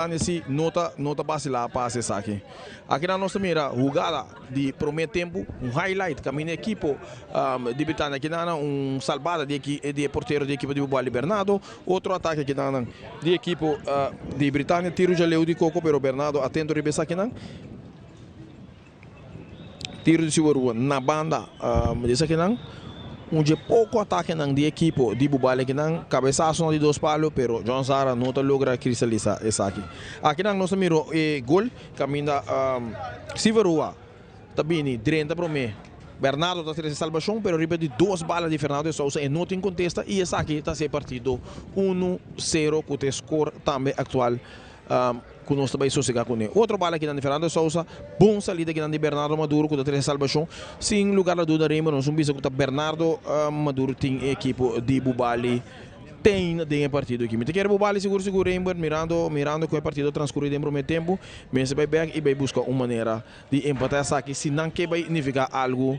Tani si no ta no ta basila pa hasi esaki. Akinan nos ta mira hugada di prome tempu, un highlight kaminda ekipo di Britania akinan un salbada di di e portero di ekipo di Bubali Bernardo. Otro atake akinan di ekipo di Britania, tiro djaleu di Coco pero Bernardo atento riba esakinan. Tiro di Siborua na banda di esakinan. Un dje poko atakenan di ekipo di Bubali akinan. Kabesasonan di dos palo pero John Sara no ta logra kristalisa esaki. Akinan nos ta mira e gol kaminda Siborua ta bini drenta prome. Bernardo ta trese salbashon pero riba di dos bala di Fernando de Sousa e no tin kontesta i esaki ta hasi e partido uno sero ku ta e skor tambe aktual. Ku nos ta bai sosegá kuné. Otro bala kinan di Fernando Sousa, bon salida kinan di Bernardo Maduro ku ta trese salbashon. Sin lugar a duda Raymond nos un bisa ku ta Bernardo Maduro tin e ekipo di Bubali ten den e partido aki. Mi ta kere Bubali sigur sigur Raymond mirando mirando kon e partido a transkurí den promé tempu mester bai bèk i bai buska un manera di empatá esaki si nan ke bai nifiká algu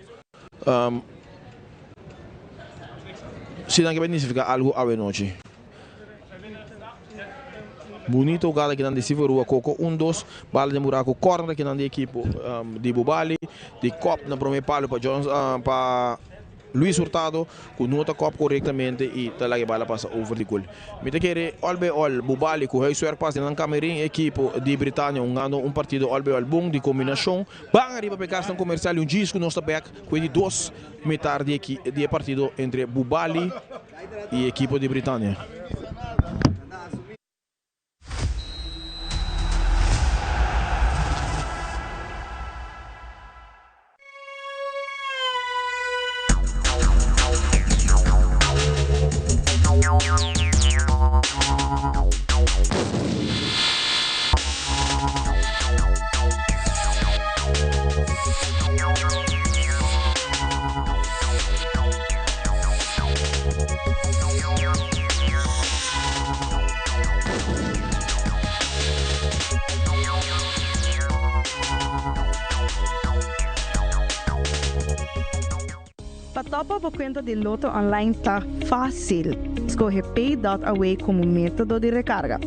si nan ke bai nifiká algu awe nochi. Bunito hugada kinan di Sivo Rua Coco un dos bala den buraco corner kinan di ekipo di Bubali di kop na prome palo pa Jones pa Luis Hurtado cu no ta kop corectamente y ta laga e bala pasa over di gol. Mi ta kere all by all Bubali cu huiswerk pas den nan camerin ekipo di Britania hungando un partido all by all bon di combinacion ban ariba pa e casnan comercial y un djis cu nos ta bek cu e di dos mitar di e partido entre Bubali y ekipo di Britania. Pa topa bo kuenta di Lotto Online ta fásil. Skohe Pay dot Away komo método di rekarga.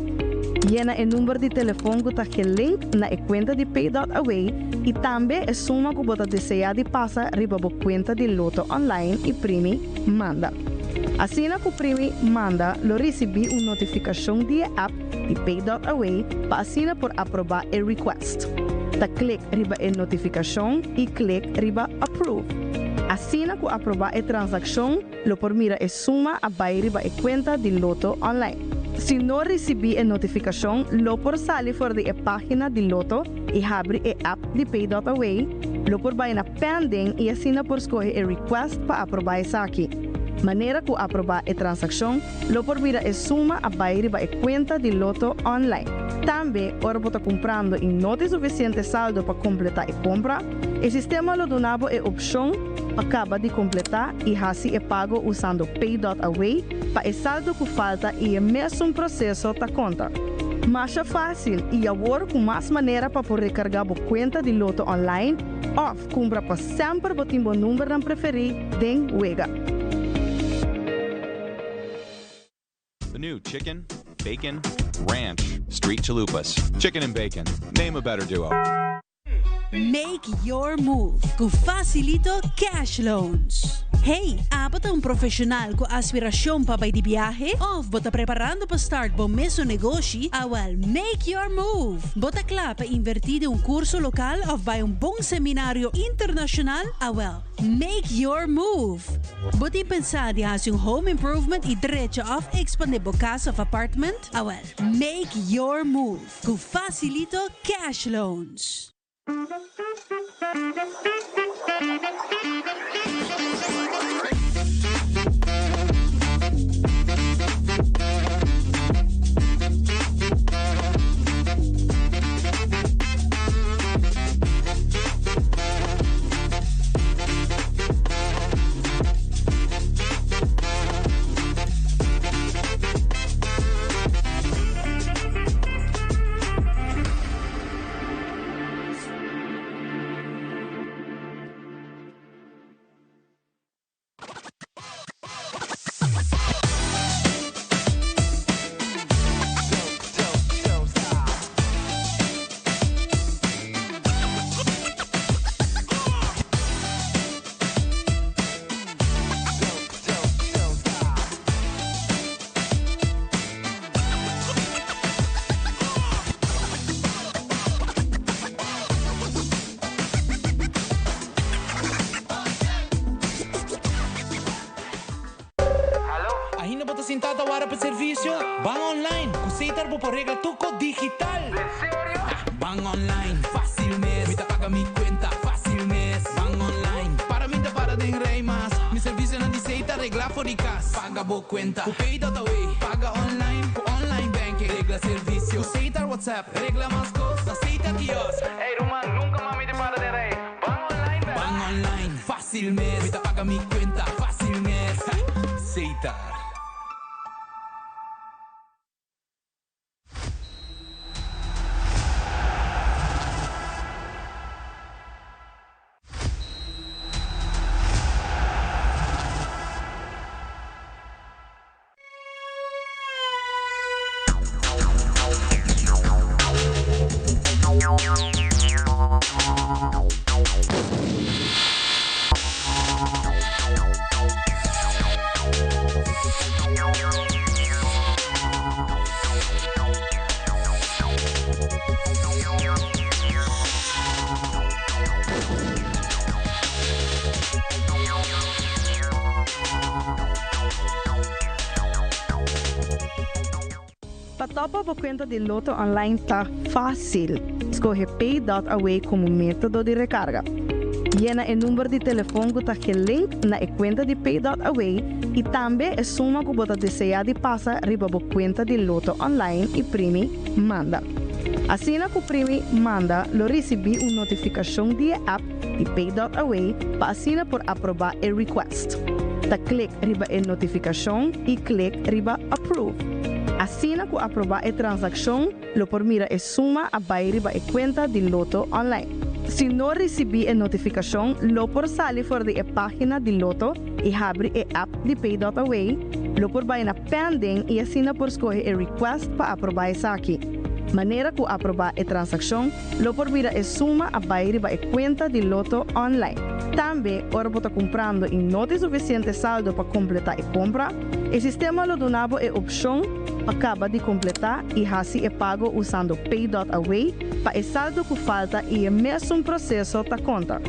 Yena e number di telefon ku ta gelink na e kuenta di Pay dot Away i tambe e suma ku bo ta deseá di pasa riba bo kuenta di Lotto Online i primi Manda. Asina ku primi Manda lo risibí un notifikashon di e app di Pay dot Away pa asina por aprobá e request. Ta klik riba e notifikashon i klik riba Approve. Asina ku aprobá e transakshon lo por mira e suma a bai riba e kuenta di Lotto Online. Si no risibí e notifikashon lo por sali for di e página di Lotto i habri e app di Pay dot Away, lo por bai na Pending i asina por skohe e request pa aprobá esaki. Manera ku aprobá e transakshon, lo por mira e suma a bai riba e kuenta di Lotto Online. Tambe, ora bo ta kumprando i no tin sufisiente saldo pa kompletá e kompra, e sistema lo duna bo e opshon pa kaba di kompletá i hasi e pago usando Pay dot Away pa e saldo ku falta i e mesun proseso ta konta. Masha fásil i awor ku mas manera pa por rekargá bo kuenta di Lotto Online òf kumpra pa semper bo tin bo numbernan preferí den wega. The new chicken, bacon, ranch, street chalupas. Chicken and bacon. Name a better duo. Make your move ku Facilito Cash Loans. Hey, abo ta un profeshonal ku aspirashon pa bai di biahe? Òf bo ta preparando pa start bo mesun negoshi? Awèl, make your move! Bo ta kla pa invertí den un kurso lokal òf bai un bon seminario internashonal? Awèl, make your move! Bo tin pensá di hasi un home improvement i drecha òf ekspandé bo kas òf apartment? Awèl, make your move! Ku Facilito Cash Loans. Setar bo por regla tur ko digital. Den serio? Ban online, fácil mes. Mi ta paga mi cuenta, fácil mes. Ban online, para mi ta para den rij mas. Mi servicionan di Setar regla for di cas. Paga bo cuenta cu Pay.away. Paga online cu online banking. Regla servicio cu Setar WhatsApp. Regla mas cos na Setar kiosk. Ey ruman, nunca mas mi ta para den rij. Ban online bek. Ban online, fácil mes. Mi ta paga mi cuenta, fácil mes. Setar. Pa topa bo cuenta di Lotto Online ta facil. Scoge Pay.away como metodo di recarga. Yena e number di telefon cu ta gelink na e cuenta di Pay.away y tambe e suma cu bo ta desea di pasa riba bo cuenta di Lotto Online y primi Manda. Asina cu primi Manda lo ricibi un notificacion di e app di Pay.away pa asina por aproba e request. Ta click riba e notificacion y click riba Approve. Asina cu aproba e transaccion lo por mira e suma a bay riba e cuenta di Lotto Online. Si no ricibi e notificacion lo por sali for di e pagina di Lotto y habri e app di Pay.away, lo por bay na Pending y asina por scoge e request pa aproba esaki. Manera cu aproba e transaccion lo por mira e suma a bay riba e cuenta di Lotto Online. Tambe, ora bo ta cumprando y no tin suficiente saldo pa completa e compra, e sistema lo duna bo e opcion pa caba di completa y haci e pago usando Pay.away pa e saldo cu falta y e mesun proceso ta conta.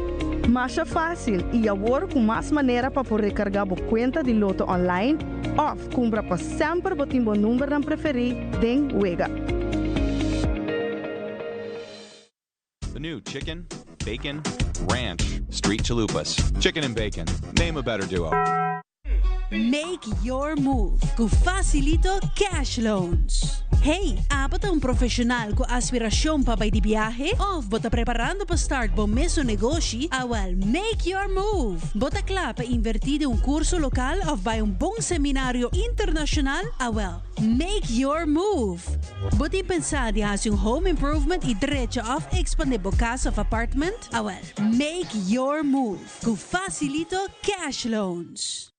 Masha facil y awor cu mas manera pa por recarga bo cuenta di Lotto Online of cumpra pa semper bo tin bo numbernan preferi den wega. The new chicken, bacon, ranch, street chalupas. Chicken and bacon. Name a better duo. Make your move cu Facilito Cash Loans. Hey, abo ta un profesional cu aspiracion pa bay di biahe? Of bo ta preparando pa start bo mesun negoshi? Awel, make your move! Bo ta cla pa inverti den un curso local of bay un bon seminario internacional? Awel, make your move! Bo tin pensa di haci un home improvement y drecha of expande bo cas of apartment? Awel, make your move cu Facilito Cash Loans.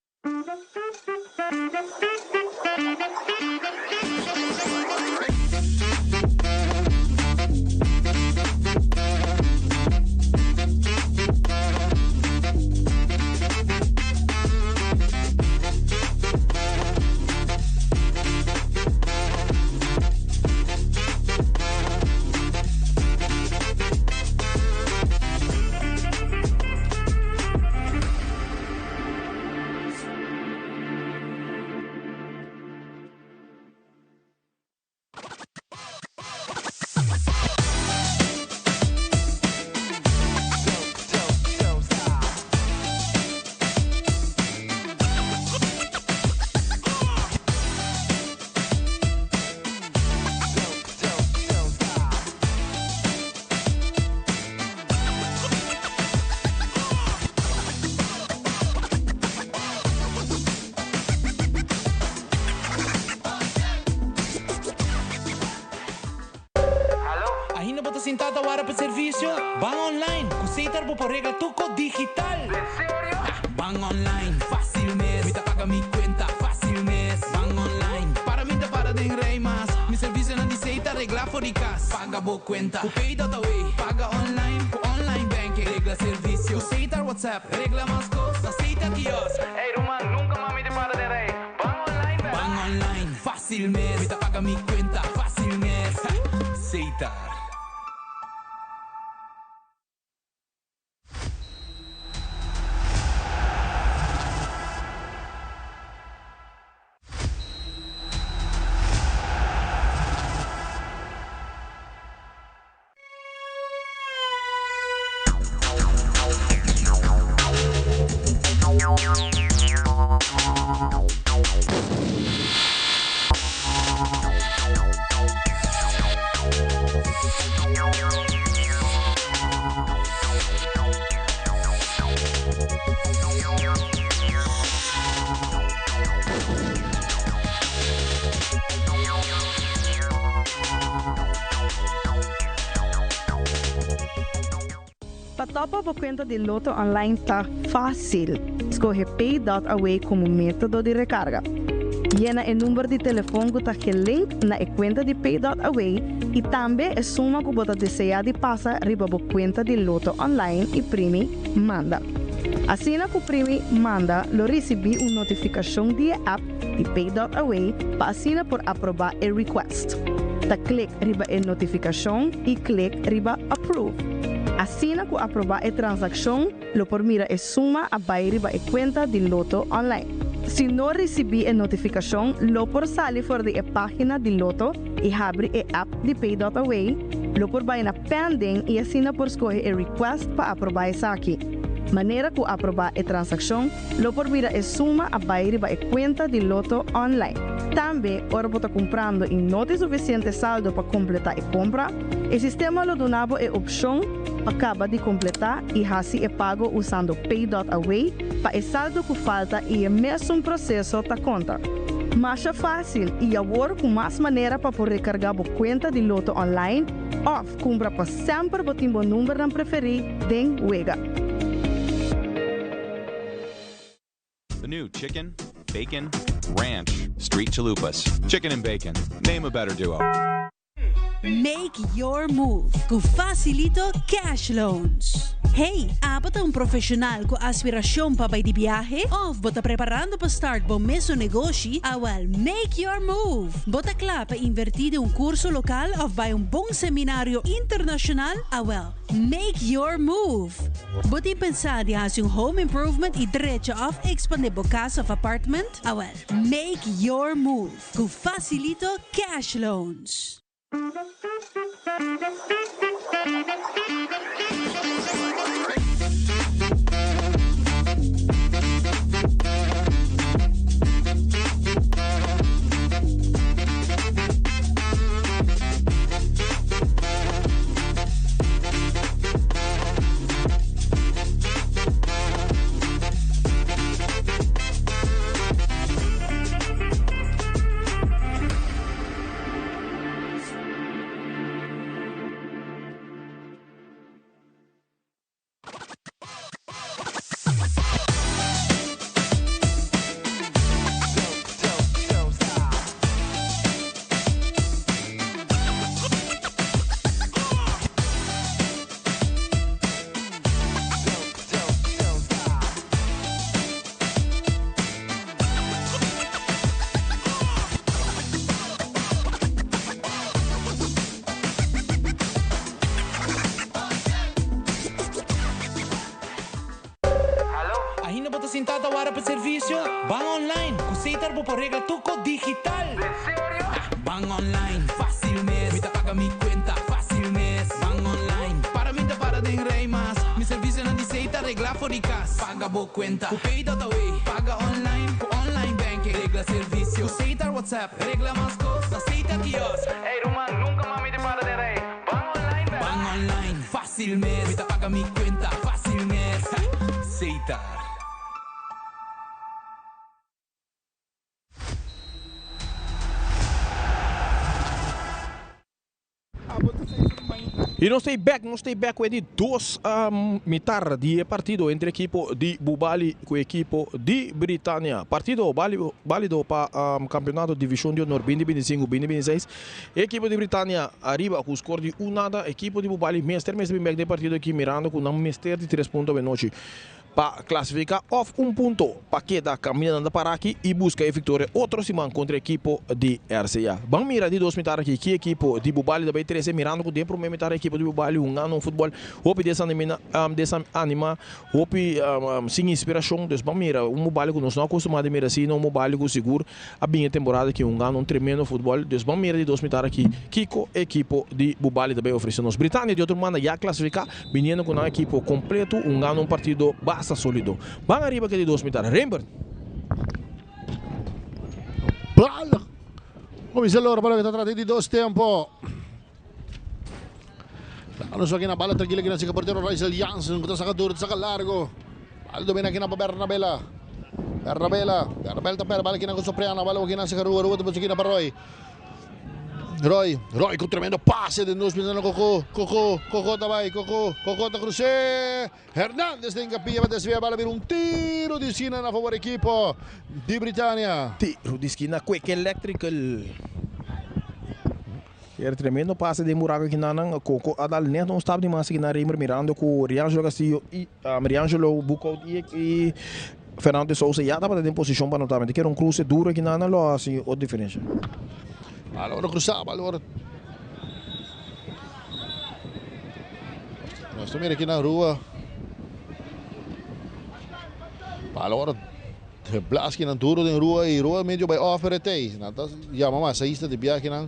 Ainda bo ta sinta ta wara pa servicio? Ban online! Cu Setar bo por regla tur cos digital! Den serio? Ban online, facil mes! Mi ta paga mi cuenta, facil mes! Ban online, para mi ta para den rij mas! Mi servicionan di Setar regla for di cas! Paga bo cuenta cu Pay.away! Paga online cu online banking! Regla servicio cu Setar WhatsApp! Regla mas cos na Setar kiosk! Ey ruman, nunca mas mi ta para den rij! Ban online bek! Ban online, facil mes! Mi ta paga mi cuenta, facil mes! Setar. Pa topa bo kuenta di Lotto Online ta fásil. Skohe Pay.awe komo método di rekarga. Yena e number di telefon ku ta gelink na e kuenta di Pay.awe i tambe e suma ku bo ta deseá di pasa riba bo kuenta di Lotto Online i primi Manda. Asina ku primi Manda lo risibí un notifikashon di e app di Pay.awe pa asina por aprobá e request. Ta klik riba e notifikashon i klik riba Approve. Asina ku aprobá e transakshon lo por mira e suma a bai riba e kuenta di Lotto Online. Si no risibí e notifikashon lo por sali for di e página di Lotto i habri e app di Pay.awe, lo por bai na Pending i asina por skohe e request pa aprobá esaki. Manera ku aprobá e transakshon lo por mira e suma a bai riba e kuenta di Lotto Online. Tambe ora bo ta kumprando i no tin sufisiente saldo pa kompletá e kompra, e sistema lo duna bo e opshon pa kaba di kompletá i hasi e pago usando Pay.Away pa e saldo ku falta i e mesun proseso ta konta. Masha fásil i awor ku mas manera pa por rekargá bo kuenta di Lotto Online òf kumpra pa semper bo tin bo numbernan preferí den wega. The new chicken, bacon, ranch, street chalupas. Chicken and bacon. Name a better duo. Make your move ku Facilito Cash Loans. Hey, abo ta un profesional ku aspiracion pa bai di biahe? Of bo ta preparando pa start bo mesun negoshi? Awel, make your move! Bo ta kla pa inverti den un curso local of bai un bon seminario internacional? Awel, make your move! Bo tin pensa di hasi un home improvement y drecha of expande bo cas of apartment? Awel, make your move ku Facilito Cash Loans. Ainda bo ta sinta ta wara pa servicio? Ban online! Cu Setar bo por regla tur cos digital! Ban online, facil mes! Mi ta paga mi cuenta, facil mes! Ban online, para mi ta para den rij mas! Mi servicionan di Setar regla for di cas! Paga bo cuenta cu Pay.away, paga online cu online banking, regla servicio cu Setar WhatsApp, regla mas cos na Setar kiosk. Ey ruman, nunca mas mi ta para den rij. Ban online bel. Ban online, facil mes. Mi ta paga mi cuenta, facil mes. Setar. Y nos ta back, nos ta back cu e di dos mitar di e partido entre ekipo di Bubali cu ekipo di Britannia. Partido valido pa campeonato Division di Honor binti binti sinku, binti binti seis. Ekipo di Britannia ariba cu score di un nada. Ekipo di Bubali mester mester bin back den e partido aki mirando cu nan mester di tres punto awenochi. pa clasifica of un punto pa keda caminda nan ta para aki y busca e victoria otro siman contra ekipo di RCA. Ban mira di dos mitar aki ki ekipo di Bubali ta bay trece mirando cu den prome mitar ekipo di Bubali hungando un futbol hopi desanimina desanima hopi sin inspiracion dus ban mira un Bubali cu nos no acostuma di mira asina un Bubali cu sigur a bin e temporada aki hungando un tremendo futbol dus ban mira di dos mitar aki kiko ekipo di Bubali ta bay ofrece nos. Britania di otro banda ya clasifica. Biniendo cu nan ekipo completo, hungando un partido base. Basta solido. Ban ariba ke di dos mitar. Rembert. Bal kuminsá lora pa loke ta trata di dos tempo. Nos aki na bala trankilo aki na sika portero Rysel Jansen ku ta saka duro ta saka largo. Bal domina aki na pa Bernabela. Bernabela, Bernabela ta perde bala aki na ku Sopriano, bala aki na sika Rua, Rua ta pusi aki na pa Roy. Roy, Roy ku tremendo pase den nos mira na Koko, Koko, Koko ta bai, Koko, Koko ta krus'é. Hernandez den kapia pa desvia bala bira un tiro di skina na favor ekipo di Britania. Tiro di skina Quick Electrical. Kier tremendo pase den buraco kinanan. Koko a dal net un stap di mas kina Raymer mirando ku Riangelo Castillo i Riangelo Boekhout i Fernando de Sousa ya tabata den posishon pa anota. Mester kier un kruse duro kinanan lo a hasi otro diferensha. Bal ora krusa, bal ora. Nos ta mira kinan rua. Bal ora blas kinan duro den rua i rua medio bai off pero e tei. Nan ta yama masahista di bia kinan.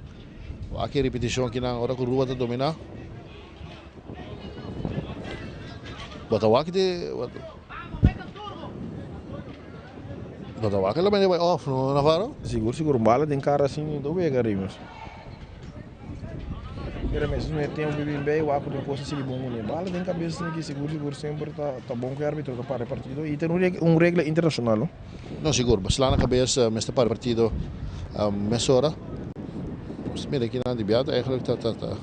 Wak e ripetishon kinan ora ku rua ta domina. Bo ta wak di Bo ta wak el a bai off no Navarro? Sigur sigur un bala den kara asin no ta wega Remus. Pero mes no e tempo bin bay wak ku den kos a sigui bon kuné. Bala den kabes aki sigur sigur semper ta bon ku e arbitro ta para e partido i ta un regla internashonal no. No sigur, sla na kabes mester para e partido mesora. Nos mira kinan di biaha eigenlijk ta ta ta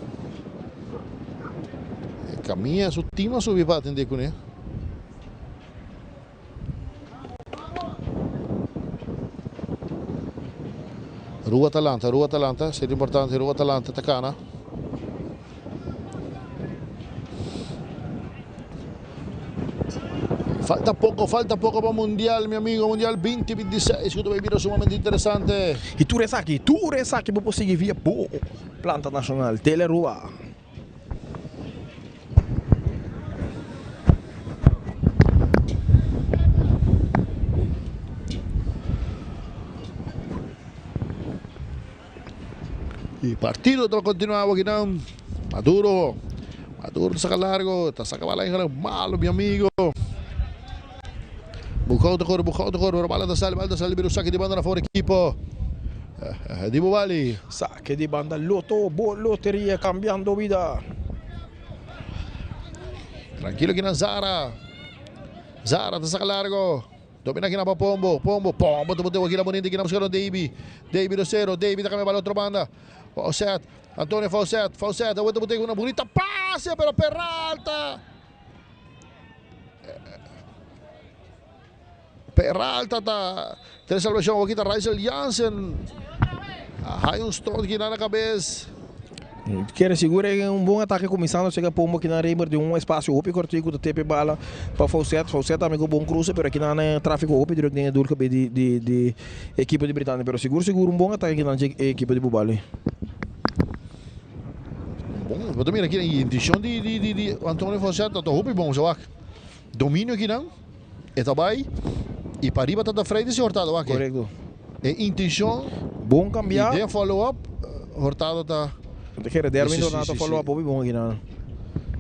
e camia su team a subi pa atende kuné. Rua ta lanta, Rua ta lanta, seria importante Rua ta lanta ta cana. Falta poco, falta poco pa Mundial, mi amigo, Mundial 2026, cu ta bay bira sumamente interesante. Y tur esaki, tur esaki bo por sigui via bo Planta Nacional Tele Rua. Y partido ta continua awo akinan. Maduro, Maduro ta saca largo, ta saca bala eigenlijk malo mi amigo. Bucao ta core, Bucao ta core, pero bala ta sali, bala ta sali, pero saque di banda na for equipo di Bobali. Saque di banda Loto, bo loteria cambiando vida. Tranquilo akinan Zara, Zara ta saca largo. Domina kina pa Pombo, Pombo, Pombo ta bote wakila bonita kina buscando Davy, Davy Rosero, Davy ta cambia bala otro banda, Faucet, Antonio Faucet, Faucet a weta bote una bonita pase pero Peralta, Peralta ta tres salvacion wakita Rysel Jansen, hay un stoot kina na cabes. Kere sigur e un bon atake kuminsando sega Pombo kinan Raymer den un espasio hopi kortiku ta tepe bala pa Faucet. Faucet tambe ku bon kruse pero kinan e trafiko hopi druk den e dul kabe di di di ekipo di Britania. Pero sigur sigur un bon atake kinan dje e ekipo di Bubali. Bon, bo ta mira kinan e intishon di di di di Antonio Faucet ta hopi bon sa wak. Dominio kinan e ta bai y pariba ta ta Freddy si Hurtado wak. Korekto. E intencion Bon cambia. Y den follow up Hurtado ta. Ta kere Derwin Donato follow up hopi bon aki nan.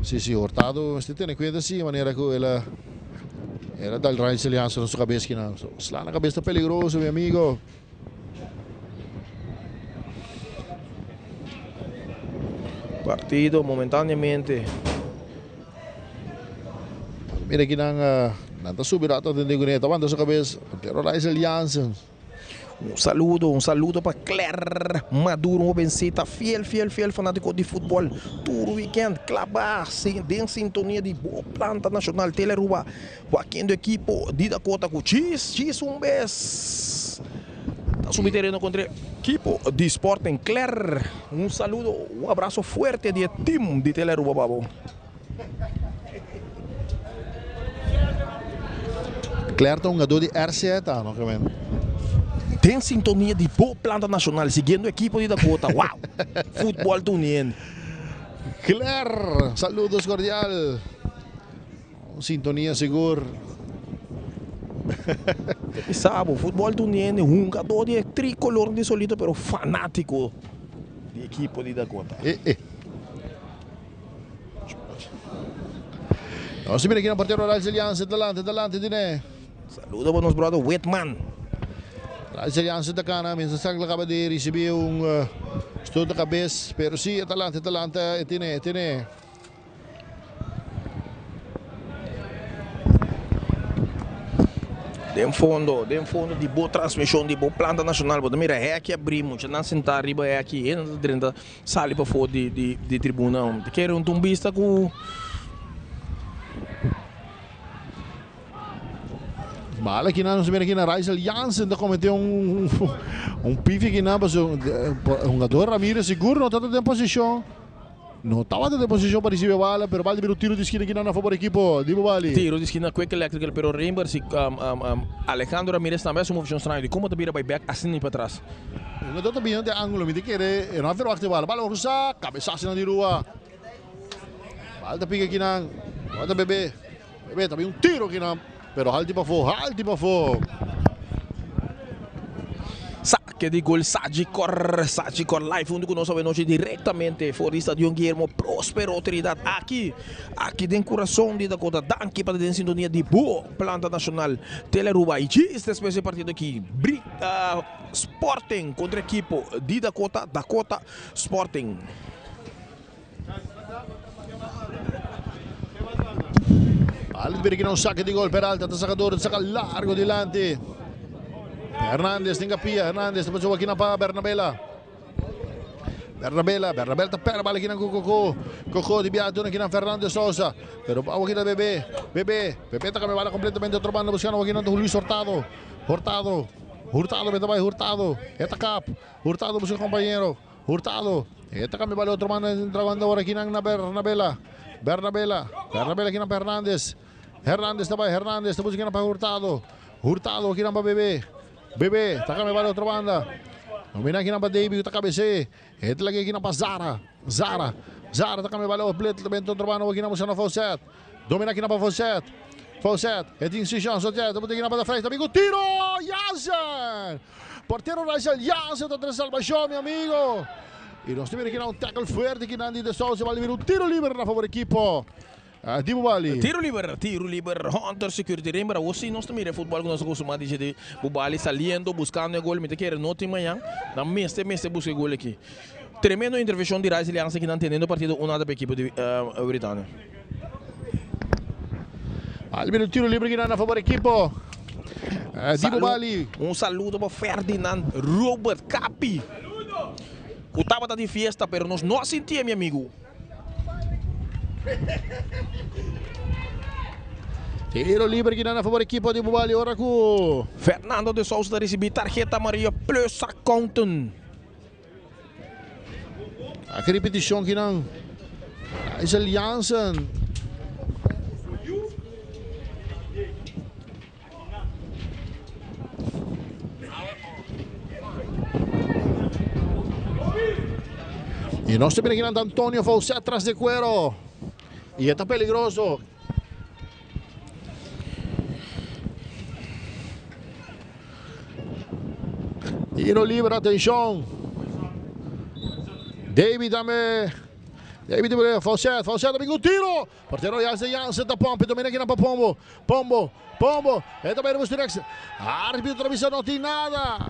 Si si Hurtado mester tene cuenta si manera cu el a el a dal Rysel Jansen na su cabes aki nan. So sla na cabes ta peligroso mi amigo. Partido momentaneamente. Mira aki nan nan ta subi rato atende cune ta wanta su cabes pero Rysel Jansen. Un saludo, un saludo pa Claire Maduro, un hobencita fiel, fiel, fiel fanatico di futbol. Tur weekend claba den sintonia di bo planta nacional Tele Aruba. Joaquin do equipo di Dakota cu chis, chis un bes. Ta subi tereno contra equipo di Sporting. Claire, un saludo, un abrazo fuerte di e team di Tele Aruba pa bo. Claire ta hungador di RCE ta no Clement? Den sintonia di bo planta nacional siguiendo equipo di Dakota. Wow! Futbol ta uniendo. Claire, saludos cordial. Un sintonia sigur. Te bisa bo, futbol ta uniendo hungador di e tricolor di Solito pero fanatico di equipo di Dakota. Eh eh. Nos mira aki na portero Ralsel Jansen delante, delante di ne. Saludo pa nos brother Whitman. Ralsel Jansen ta cana, mientras tanto acaba di ricibi un stoot na cabes, pero si e ta lanta, e ta lanta, e tene, e tene. Den fondo, den fondo di bo transmision di bo planta nacional, bo ta mira heki abri, muchanan senta riba heki, hende ta drenta sali pafó di di di tribuna. Ta kere un ta un bista ku. Bala aki nan, nos mira aki na Rysel Jansen ta comete un un pifi aki nan pasobra hungador Ramirez sigur no tabata den posicion. No tabata den posicion pa ricibi e bala, pero bal ta bira un tiro di skina aki nan na favor ekipo di Bubali. Tiro di skina Quick Electrical, pero Rembert si Alejandro Ramirez tambe a hasi un movecion straño di como ta bira bay bek asina ni patras. Hungador ta bini den angulo, mi ta kere e no a verwacht e bala. Bala a crusa, cabesazo nan di Rua. Bal ta pica aki nan, bal ta bebe. Bebe ta bin un tiro aki nan, pero halti pafó, halti pafó. Sake di gol Sagicor, Sagicor live hunto cu nos awe nochi directamente for di Stadion Guillermo Prospero Trinidad aki, aki den curason di Dakota. Danki pa ta den sintonia di bo planta nacional Telearuba y djis despues di e partido aki Bri Sporting contra ekipo di Dakota, Dakota Sporting. Alex Biriquina un saque di gol. Peralta ta saca duro, ta saca largo dilanti. Hernandez tin capia. Hernandez ta pasa wakina pa Bernabela. Bernabela, Bernabela ta pera bala kinan ku Koko. Koko di biaha duna kinan Fernando Sosa. Pero pa wakina Bebe. Bebe, Bebe ta cambia bala completamente otro banda buscando wakina Luis Hurtado. Hurtado, Hurtado beta bay Hurtado. E ta kap. Hurtado busca compañero. Hurtado, e ta cambia bala otro banda entra banda ora kinan na Bernabela. Bernabela, Bernabela kinan pa Hernandez. Hernandez ta bay, Hernandez ta busca kinan pa Hurtado. Hurtado kinan pa Bebe. Bebe ta cambia bala otro banda. Domina kinan pa Davy cu ta cabece. E ta laga kinan pa Zara. Zara, Zara ta cambia bala completamente otro banda kinan buscando Faucet. Domina kinan pa Faucet. Faucet, e tin si chance, ta busca kinan pa Frey. Ta bin cu tiro! Jansen! Portero Rysel Jansen ta trece salbacion, mi amigo. Y nos ta mira kinan un tackle fuerte kinan di De Sousa. Bali mira un tiro liber na favor equipo di Bubali. Tiro liber, tiro liber, Hunter Security Rember. Awor si nos ta mira e futbol cu nos a costuma di di Bubali saliendo, buscando e gol. Mi ta kere no tin mañan. Nan mester, mester busca e gol aki. Tremendo intervencion di Rysel Jansen kinan teniendo e partido un nada pa equipo di Britania. Bali mira un tiro liber kinan na favor equipo di Bubali. Un saludo pa Ferdinand Robert Capi cu tabata di fiesta pero nos no a sintié mi amigo. Tiro liber kinan na favor equipo di Bubali ora cu. Fernando de Sousa ta ricibi tarheta amarillo plus accountant. Aki repeticion kinan. Isel Jansen. Y nos ta mira kinan ta Antonio Faucet tras de cuero. Y e ta peligroso. Tiro libre, atención. David tambe. David tambe. Faucet, Faucet tambe un tiro. Portero Jansen, Jansen ta pompe. Domina aquí na pa Pombo. Pombo, Pombo. Esta bay rebus direct. Arbitro bisa no tin nada.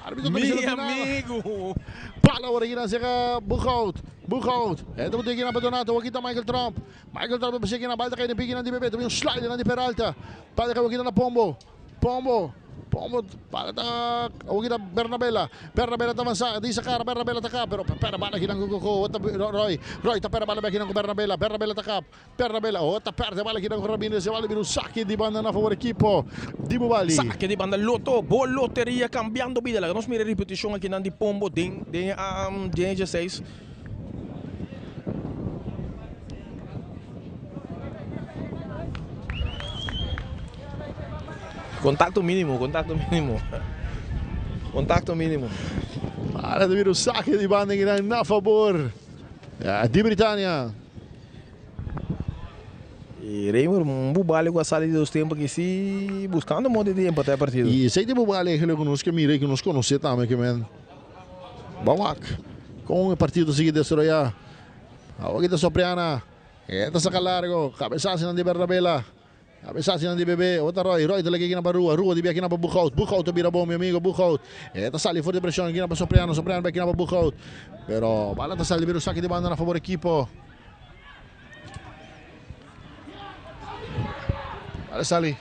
Arbitro bisa no Mi tin nada. amigo. Pala ahora aquí na cerca Boeghout. Boeghout. Esta moet aquí na pa Donato. Aquí ta Michael Trump. Michael Trump bisa aquí na bal ta cae piki na di Bebe. También un slide na di Peralta. Pala aquí na Pombo. Pombo, Pombo, para ta awor kita Bernabela, Bernabela ta avansa, di sa cara Bernabela ta kap, pero pera bala kinan ku Koko, ota Roy, Roy ta pera bala kinan ku Bernabela, Bernabela ta kap, Bernabela, ota perde bala kinan ku Ramirez, e bala bira un sake di banda na favor ekipo di Bubali. Sake di banda Lotto, bo loteria cambiando bida. Laga nos mira e repeticion akinan di Pombo den den den e dieseis. Contacto mínimo, contacto mínimo. Contacto mínimo. Para de un saque di banda gran na favor di Britania. Y Raymond, un Bubali cu a sali di dos tempo aki si buscando modo di empata e partido. Y esey di Bubali eigenlijk cu nos ke mira y cu nos conoce tambe ke men bawak con e partido ta sigui desaroya. Awor aki ta Sopriana. E ta saca largo. Cabezazo di Bernabela. Cabezazo di Bebé. Otro Roy. Roy ta lag'e pa Rua. Rua di aki pa Buchhout. Buchhout ta bira bon, mi amigo. Buchhout. E ta sali for di presion aki pa Sopriano. Sopriano aki pa Buchhout. Pero bala ta sali bira saque di banda na fabor ekipo. Bala sali.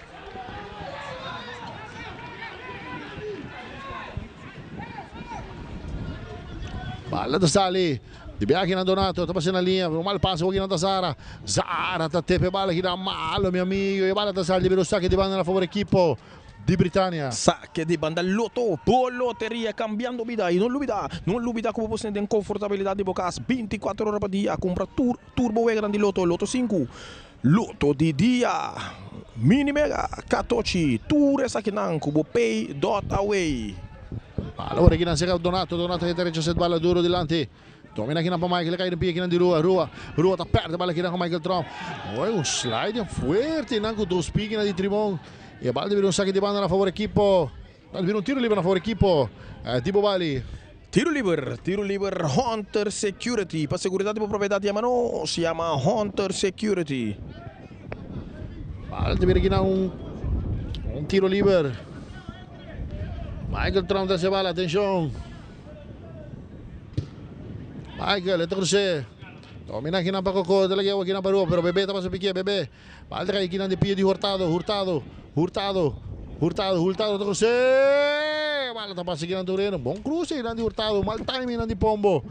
Bala ta sali. Di aki na Donato, ta pasando na liña, un mal pase aki na Zara. Zara ta tep e bala aki na malo, mi amigo. E bala ta sali, bira saque di banda na fabor ekipo di Britannia. Saque di banda Lotto, bo loteria cambiando bida. Y no lubida, no lubida cu bo tin confortabilidad di bo cas 24 ora pa dia. Cumpra tur, turbo grandi Lotto, Lotto 5. Lotto di dia. Mini Mega, Catochi, tur esakinan cu bo pay dot away. Allora aki na Donato, Donato cu ta rechasa bala duro dilanti. Domina aki na pa Michael, cay na pia aki na di Rua, Rua, Rua ta perde bala aki na Michael Trump. Oi, un slide fuerte, nan cu dos pia na di Trimon. E bala ta bira un saque di banda na fabor ekipo. Ta bira un tiro liber na fabor ekipo. Di Bubali. Tiro liber Hunter Security. Pa seguridad di propiedad, yama nos, yama Hunter Security. Bala ta bira aki na un tiro liber. Michael Trump ta bala, atencion. Michael, e ta cruce. Domina aki na pa Coco, ta lag'e aki na pa Rua, pero Bebé ta pasa pique, Bebé. Bala ta cay aki na di pia di Hurtado, Hurtado, Hurtado, Hurtado, Hurtado ta cruce. Bala ta pasa aki na tereno. Bon cruce di Hurtado, mal timing di Pombo.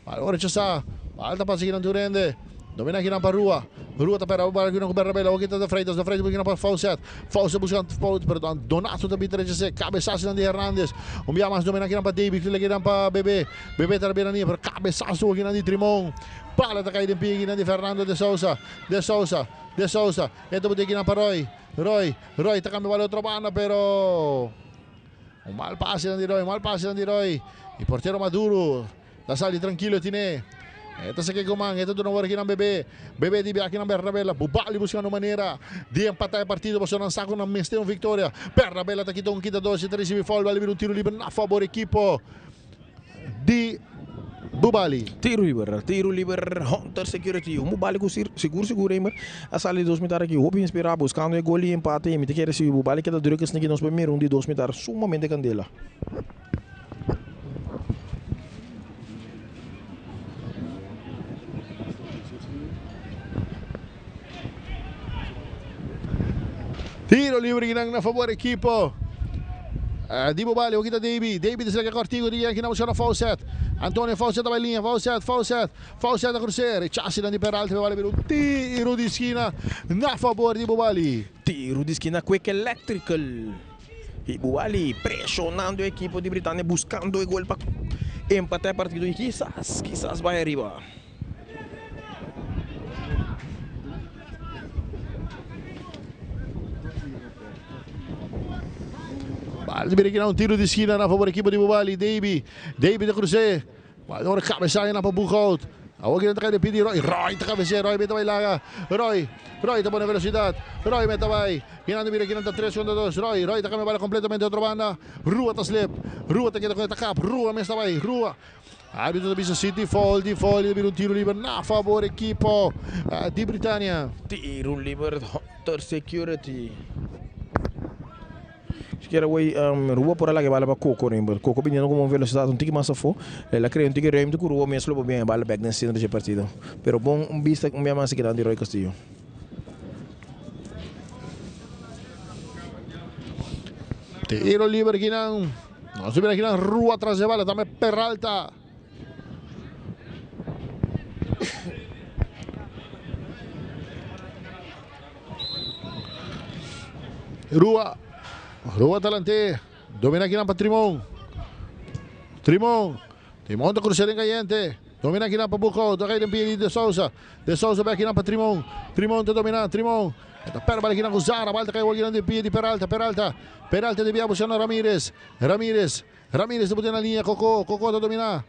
Bala ora rechasa. Bala ta pasa aki na Turende. Domina aki na pa Rua. Rua ta pera bala aki na Bernabela. Aki ta de Freitas, de Freitas aki na pa Fawcett. Fawcett buscando pero Donato tambe ta rechasa. Cabezazo di Hernandez. Un bia mas domina aki na pa David, aki na pa Bebé. Bebé ta bira pero cabezazo aki na di Trimon. Bala ta cay den pia aki na di Fernando de Souza. De Souza, De Souza. E ta aki na pa Roy. Roy, Roy ta cambia bala otro banda, pero un mal pase di Roy, mal pase di Roy. E portero Maduro ta sali trankilo tine. E ta saca coman, e ta duna aki na Bebé. Bebé di aki na Bernabela. Bubali buscando manera di empata e partido. Paso nan sa cu nan mester un victoria. Bernabela ta kita un kita dos, ta recibi foul, bala un tiro liber na fabor ekipo di Bubali. Tiro liber Hunter Security. Un Bubali cu sigur sigur Reimer a sali dos mitar aki hopi inspira buscando e gol di empate y mi ta kier recibi Bubali keda druk esaki nos primer un di dos mitar sumamente candela. Tiro liber aki na fabor ekipo di Bubali, aki ta David. David ta cortico di aki na buscando Fawcett. Antonio Fawcett ta liña, Fawcett, Fawcett, Fawcett a cruce. Rechace di Peralta, bala un tiro di skina na fabor di Bubali. Tiro di skina Quick Electrical. Y Bubali presionando e ekipo di Britannia buscando e gol pa empata e partido y kisas, kisas bay ariba. Bala bira aki un tiro di skina na fabor ekipo di Bubali. David, David ta cruce. Bala cabeza na pa Buchhout. Awor cu ta pidi Roy. Roy ta cabeza, Roy mete bay laga. Roy, Roy ta pone velocidad. Roy mete bay. Mirando mira aki ta 3 contra 2. Roy, Roy ta cambia bala completamente otro banda. Rua ta slip. Rua ta keda cu cap. Rua mes ta bay. Rua. Arbitro ta bisa City foul, di foul, bira un tiro liber na fabor ekipo di Britannia. Tiro liber Hunter Security. Sikiera wey Rua por a laga bala pa Coco Reimer. Coco biniendo cu velocidad un tiki mas afo. El a crea un tiki ruimte cu Rua mes lo bien bala back den centro di partido. Pero bon un bista un mas aki di Roy Castillo. Tiro liber aki nan. Nos mira aki nan Rua tras di bala tambe Peralta. Rua. Rua talante. Domina aki pa Trimon. Trimon. Trimon ta cruce caliente. Domina aki pa Buco. Ta cay den de Souza. De Souza aki pa Trimon. Trimon ta domina. Trimon. Ta perde bala aki na Zara. Bala ta cay aki na pia di Peralta. Peralta. Peralta debe buscando Ramirez. Ramirez. Ramirez ta na liña. Coco. Coco ta domina.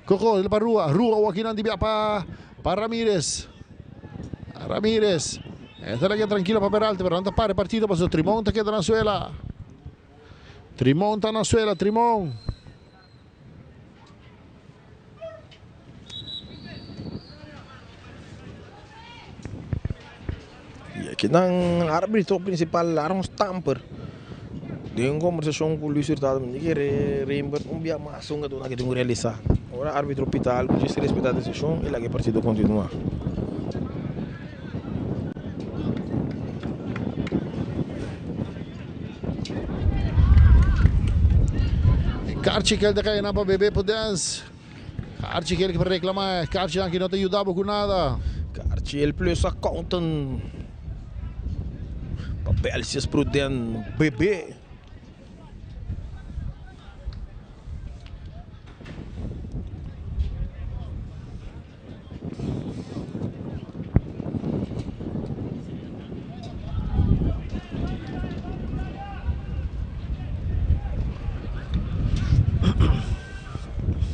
Coco pa Rua. Rua aki na pa pa Ramirez. Ramirez. Esta aki trankilo pa Peralta, pero no ta para partido, paso Trimon ta keda na suela. Trimon ta na suela, Trimon. Akinan arbitro principal Aaron Stamper den un conversacion cu Luis Hurtado mi kere Rembert un bia mas un gato aki tin cu realisa. Ora arbitro pita algo djis respeta decision y laga e partido continua. Karchi kel ta kai na pa Bebe Podens. Karchi kel pa reclama. Karchi aki no ta yuda bo ku nada. Karchi el plus accountant pa Belsius Prudent Bebe.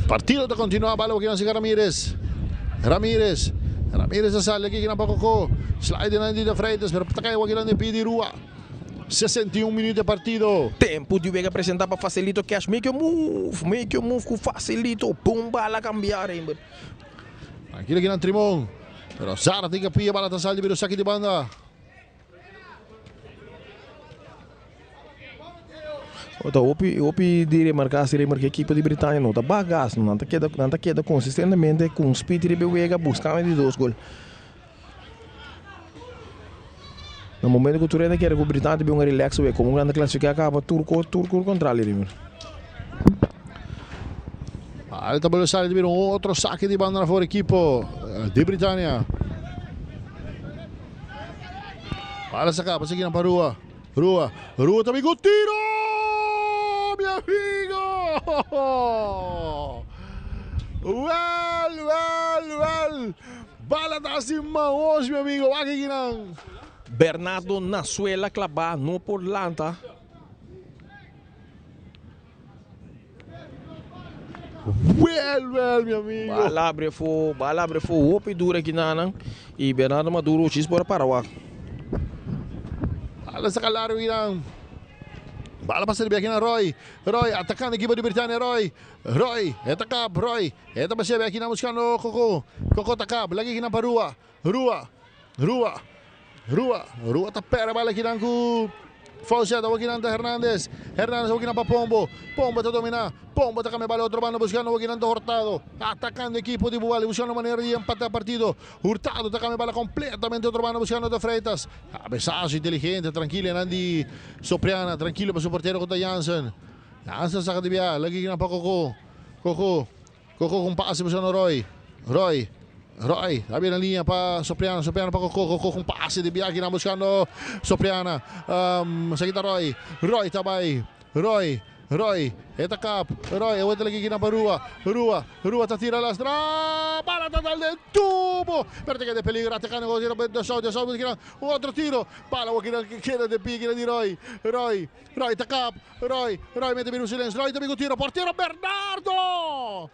Partido ta continua, bala boquina siga Ramirez. Ramirez. Ramirez a sali aquí pa Coco. Slide na de Freitas, pero ta cai aqui na pidi Rua. 61 minuut di partido. Tempo di wega presenta pa Facilito Cash. Make your move, make your move ku Facilito. Boom, bala cambia, Rembert. Tranquilo aqui na Trimon. Pero Zara tem que pia, bala ta sali, pero saque de banda. Ota hopi hopi di remarca si remarca equipo di Britannia no ta bagas no nan ta keda nan ta keda consistentemente cu un speed riba e wega buscando di dos gol. Na momento cu tur hende kere cu Britannia ta bin un relax wega como nan ta clasifica caba tur co tur tur contrario riba. Alta bola sali di bira un otro saque di banda na for equipo di Britannia. Bala saca, pasa aqui pa Rua. Rua, Rua también con tiro! Mi amigo! Well, well, well. Bala ta sin maos, mi amigo. Wak aqui nan. Bernardo na suela claba no por lanta. Well, well, mi amigo. Bala abre afo, bala abre afo, hopi duro aki nanan. Y Bernardo Maduro chis por a para wak. Bala saca largo aki. Bala pa serbi aki na Roy. Roy atacando equipo di Britannia. Roy. Roy. Ataca Roy. Eta pa serbi aki na buscando Coco. Coco ataca. Lagi aki na pa Rua. Rua. Rua. Rua. Rua ta pera bala aki na ku Faucet, aki na Hernandez. Hernandez aki na pa Pombo. Pombo ta domina. Pombo ta cambia bala otro banda buscando aki na Hurtado. Atacando equipo di Bubali buscando manera di empatar partido. Hurtado ta cambia bala completamente otro banda buscando de Freitas. Cabezazo inteligente, tranquilo Nandi Sopriana, tranquilo pa su portero contra Jansen. Jansen saca di via, lagi na pa Coco. Coco. Coco con pase buscando Roy. Roy. Roy, abre na linha para Sopriana, Sopriana para Coco, Coco com passe de Biaghi buscando Sopriana. Seguida Roy, Roy também, Roy, Roy, eta cap, Roy, aguanta aqui na para Rua, Rua, Rua tá tira lastra, bala tá dal tubo, perde que de peligro, atacando o tiro de Sol, de Sol, outro tiro, bala que queda de pique de Roy, Roy, Roy tá cap, Roy, Roy mete bem no silêncio, Roy também com tiro, porteiro Bernardo!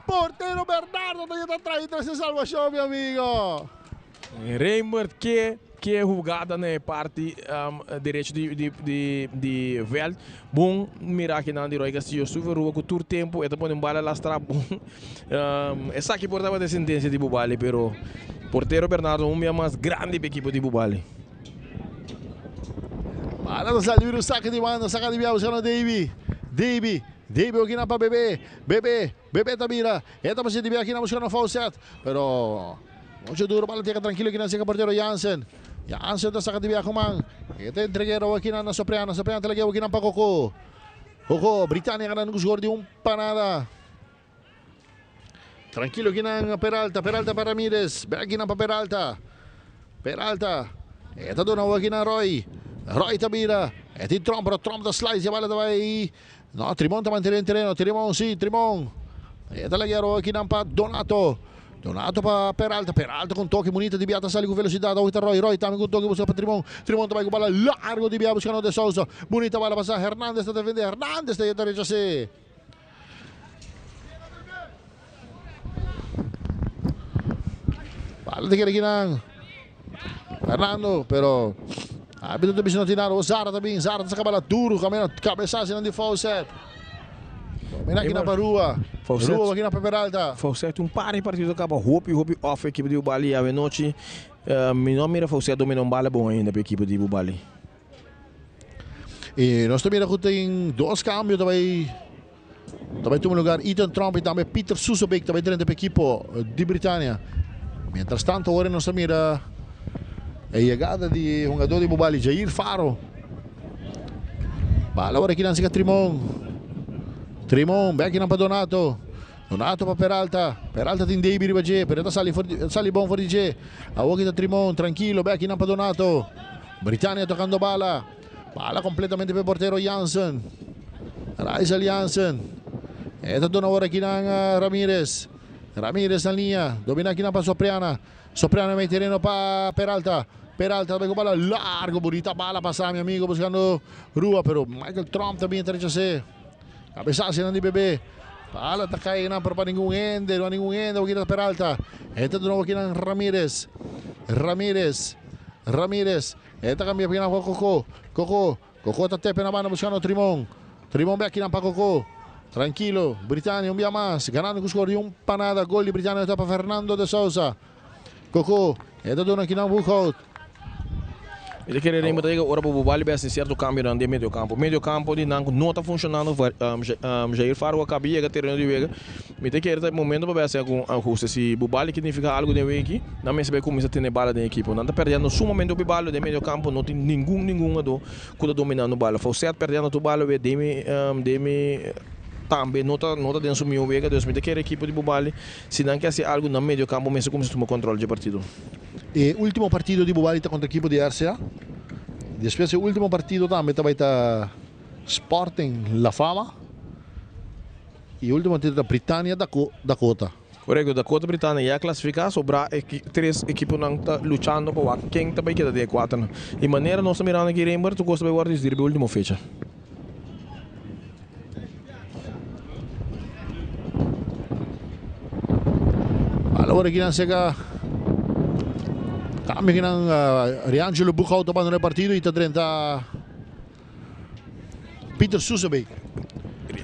Portero Bernardo tá atrás essa salvação, meu amigo. Rembert que jugada na parte direito di veld. Bom mira aqui na Roy Castillo super rua com tur tempo, eta pone bala lastra bom. Essa aqui portava descendência de Bubali, pero portero Bernardo um mais grande equipe de Bubali. Bala sali o saque de banda, saca de buscando Davy. Davy, Davy aqui na para Bebê, Bebê, Bebê Tabira. Eta para de aqui na buscando Fawcett, pero muito duro, bala fica tranquilo aqui na seca porteiro Jansen. Jansen tá saca de via man. Eta entregueiro aqui na Sopriana, Sopriana tá aqui na para Coco. Coco, Britannia ganando com score de um panada. Tranquilo aqui na Peralta, Peralta para Ramírez, aqui na para Peralta. Peralta. Eta dona aqui na Roy. Roy Tabira. E di Trump, però Trump da slice, bala vai. No, Trimon ta mantiene in terreno, Trimon sì, Trimon. E dalla chiaro aqui na pa Donato. Donato pa Peralta, Peralta con tocchi munito di Beata sale con velocità, da Roy, Roy também con tocchi busca pa Trimon, Trimon também con bala largo di Beata buscando De Souza, bonita bala passa Hernandez sta defende, Hernandez sta rechazar. Bala di aqui na Fernando, pero árbitro também não tinha o Zara também, Zara saca bala duro, caminho cabeçaço na de Fawcett. Domina aki na pa Rua. Rua aki na pa Peralta. Faucet un par di partido caba hopi hopi off ekipo di Bubali awe nochi. Mi no a mira Faucet domina un bala bon ainda pa ekipo di Bubali. Y nos ta mira cu tin dos cambio ta bay ta bay tuma lugar. Ethan Tromp y tambe Peter Susobeek ta bay drenta pa ekipo di Britania. Mientras tanto ora nos ta mira e yegada di hungador di Bubali Jair Faro. Bala ora kinan sika Trimon. Trimon bek kinan pa Donato. Donato pa Peralta. Peralta tin Davy riba dje, pero e ta sali for di, sali bon for di dje. Awor kita Trimon, trankilo, bek kinan pa Donato. Britania tokando bala. Bala kompletamente pa e portero Jansen. Raizel Jansen. E ta duna ora kinan Ramirez. Ramirez na liña. Domina kinan pa Sopriana. Sopriano mei tereno pa Peralta. Peralta ta bai ku bala largo, bunita bala pasa mi amigo buscando Rua, pero Michael Tromp ta bin ta rechas'é. Kabesasi nan di Bebe. Bala ta kai nan pero pa ningun hende, no a ningun hende awor kita Peralta. E ta duna awor kinan Ramirez. Ramirez. Ramirez. E ta kambia pa kinan pa Koko. Koko. Koko ta tepe na banda buscando Trimon. Trimon bek kinan pa Koko. Trankilo. Britania un bia mas. Ganando ku skor di un pa nada. Gol di Britania ta pa Fernando de Sousa. Koko. E ta duna kinan Boekhout. Mi ta kere Raymond ta yega ora pa bo bali bes tin sierto kambionan den medio kampo. Medio kampo di nan ku no ta funshonando. Jair Faro a kaba yega tereno di wega. Mi ta kere ta e momento pa bay haci algun ahuste. Si bo bali ki nifica algo den wiki, nan mester bay cuminsa tene bala den ekipo. Nan ta perdiendo sumamente hopi bala den medio campo, no tin ningun ningun hungador cu ta dominando bala. Faucet perdiendo tur bala wee, Demi Demi tambe no ta no ta den su miho wega. Dus mi ta kere ekipo di bo bali, si nan ke haci algo nan medio campo mester cuminsa tuma control dje partido. E ultimo partido di bo bali ta contra ekipo di RCA. Despues e ultimo partido tambe ta bay ta Sporting La Fama. E ultimo tira ta Britania Dakota. Korekto, Dakota Britania ya klasifiká, sobrá e tres ekiponan ta luchando pa wak ken ta bai keda den e kuaternan. Di manera nos ta mirando aki Rembert, tur kos ta bai wòrdu disidí riba e ultimo fecha. Alora kinan sega cambio kinan Riangelo Boekhoudt ta bandona e partido y ta drenta Peter Susebeek.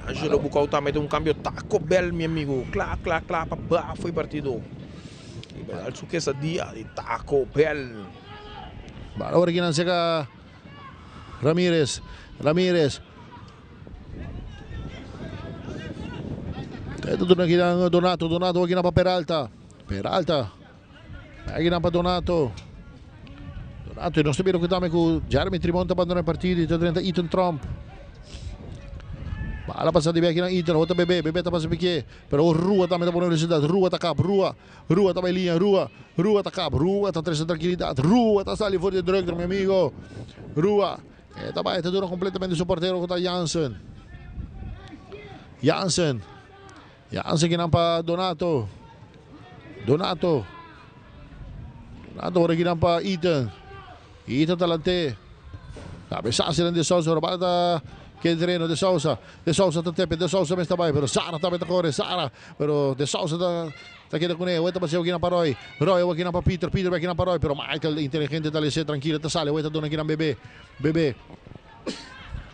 Angelo Bucau tambe ta un cambio Taco Bell mi amigo. Cla cla cla pa bafo e partido. Y bai dal su quesadilla di Taco Bell. Bala ora kinan sega Ramirez. Ramirez. Eta duna kinan Donato. Donato kinan pa Peralta. Peralta. Akinan pa Donato. Donato, y nos ta mira cu tambe cu Jeremy Trimon ta abandona e partido y ta drenta Ethan Tromp. Bala pasa di akinan Ethan, ota Bebe, Bebe ta pasa pique, pero o Rua tambe ta pone velocidad, Rua ta kap, Rua, Rua ta bay liña, Rua, Rua ta kap, Rua ta trece tranquilidad, Rua ta sali for di drukte, mi amigo. Rua, e ta bay, ta duna completamente su portero cu ta Jansen. Jansen. Jansen kinan pa Donato. Donato. Donato ora kinan pa Ethan. Ethan talante. Cabezazo den De Sousa, pero bala ta keda terreno De Sousa. De Sousa ta tepe, De Sousa mester bai, pero Sara tambe ta kore, Sara. Pero De Sousa ta ta keda kuné. Awor ta paseo kinan pa Roy. Roy awor kinan pa Peter, Peter bai kinan pa Roy, pero Michael inteligente ta lese trankilo ta sali. Awor ta duna kinan Bebe. Bebe.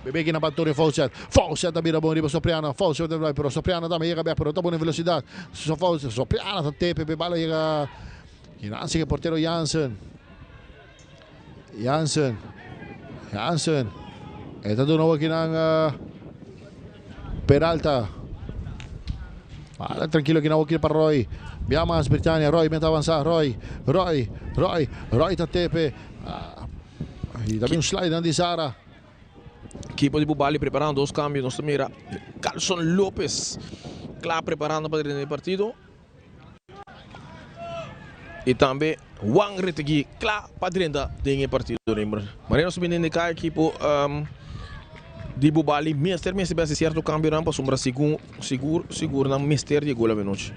Bebe kina pa Antonio Faucet. Faucet ta bira bon riba Sopriano. Faucet ta bira, pero Sopriano tambe yega bek, pero ta bon en velocidad. So Faucet, Sopriano ta tepe pe bala yega. Kinan sigue portero Jansen. Jansen. Jansen. E ta duna kinan uh, Peralta. Bala tranquilo kinan pa Roy. Bia mas Britannia. Roy meta avanzar. Roy. Roy. Roy. Roy ta tepe. Uh, Y tambe un slide di Sara. Equipo di Bubali preparando dos cambios. Nos ta mira Carlson Lopez cla preparando pa drenta e partido. Y tambe Juan Retegui cla pa drenta den e partido. Manera nos ta bini indica equipo um, di Bubali mester mester besi cierto cambionan pasobra sigur sigur sigur nan mester di e gol avenochi.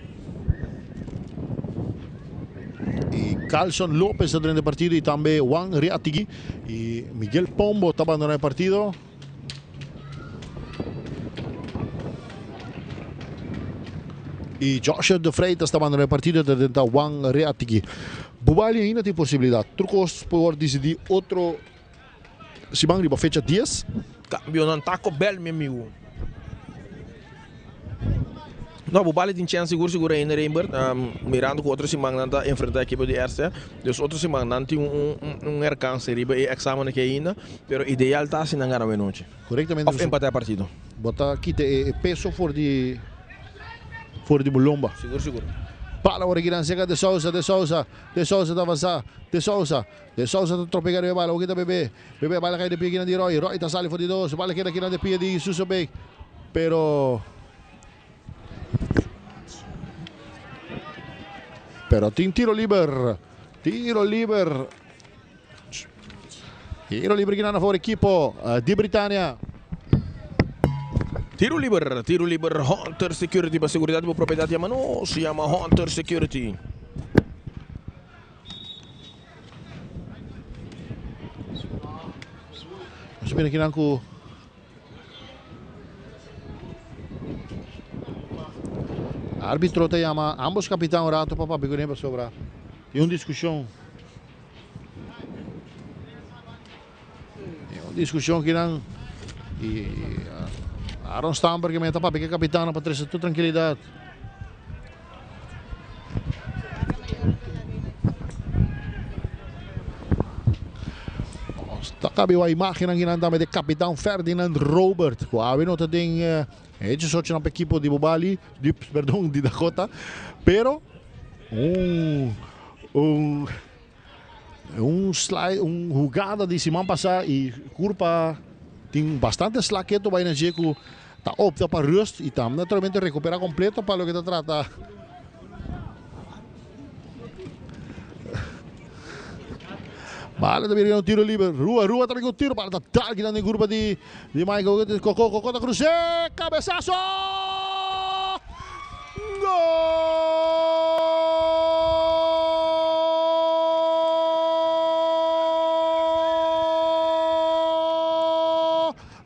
Y Carlson Lopez ta drenta e partido y tambe Juan Reatigui y Miguel Pombo ta abandona e partido. Y Joshua de Freitas ta abandona e partido ta drenta Juan Reatigui. Bubali ainda tin posibilidad. Tur cos por word dicidi otro siman riba fecha 10. Cambionan Taco Bell mi amigo. No, Bubali tin chèns sigur sigur ainda Reinbert, mirando ku otro siman nan ta enfrentá ekipo di RCA. Dus otro siman nan tin un herkanse riba e eksamen aki ainda, pero ideal ta si nan gana awenochi. Korektamente. Òf empatá e partido. Bo ta kita e peso for di for di bo lomba. Sigur sigur. Bala ora kinan seka De Sousa, De Sousa, De Sousa ta avansa, De Sousa, De Sousa ta tropega riba e bala, oki ta Bebe, Bebe bala kai den pia kinan di Roy, Roy ta sali for di dos, bala keda kinan den pia di Susobeek, pero pero tin tiro liber, tiro liber. Tiro liber kinan na for ekipo di Britania. Tiro liber, tiro liber, Hunter Security pa seguridad di bo propiedad yama nos, yama Hunter Security. Nos mira kinan ku arbitro ta yama ambos kapitan un rato pa papia kuné pasobra tin un diskushon. Un diskushon kinan i Aaron Stamper ke meta papia ke kapitan pa trese tur trankilidat. Ta kabi wak imagennan kinan tambe di kapitan Ferdinand Robert ku awe no ta den e diesocho nan pa ekipo di Bubali, di perdon di Dakota, pero un un Un slide, un hugada di siman pasá i Curpa tin bastante sla ketu bai na dje ku ta opta pa rust i tambe naturalmente rekupera kompleto pa loke ta trata Bala ta bira un tiro liber. Rua, Rua ta bira un tiro. Bala ta dal kinan den curpa di di Michael. Koko, Koko ta krus'é. Kabesaso!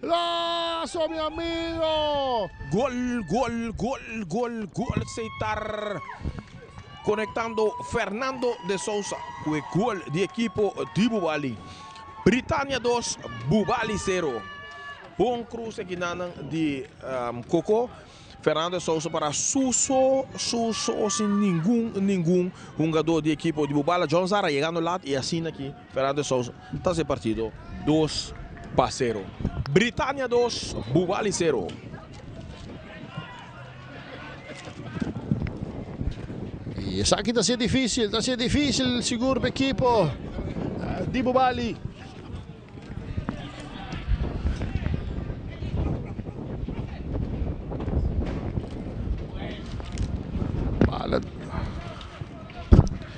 Golazo mi amigo! Gol, gol, gol, gol, gol Seitar conectando Fernando de Sousa cu e gol di ekipo di Bubali. Britania dos, Bubali sero. Bon cruce kinanan di Coco. Fernando Sousa para su so, su so sin ningun, ningun hungador di ekipo di Bubala. John Zara yegando lat y asina aki Fernando Sousa ta haci e partido 2-0. Britania 2, Bubali 0. Y esaki ta ser dificil, ta ser dificil sigur pa ekipo di Bubali.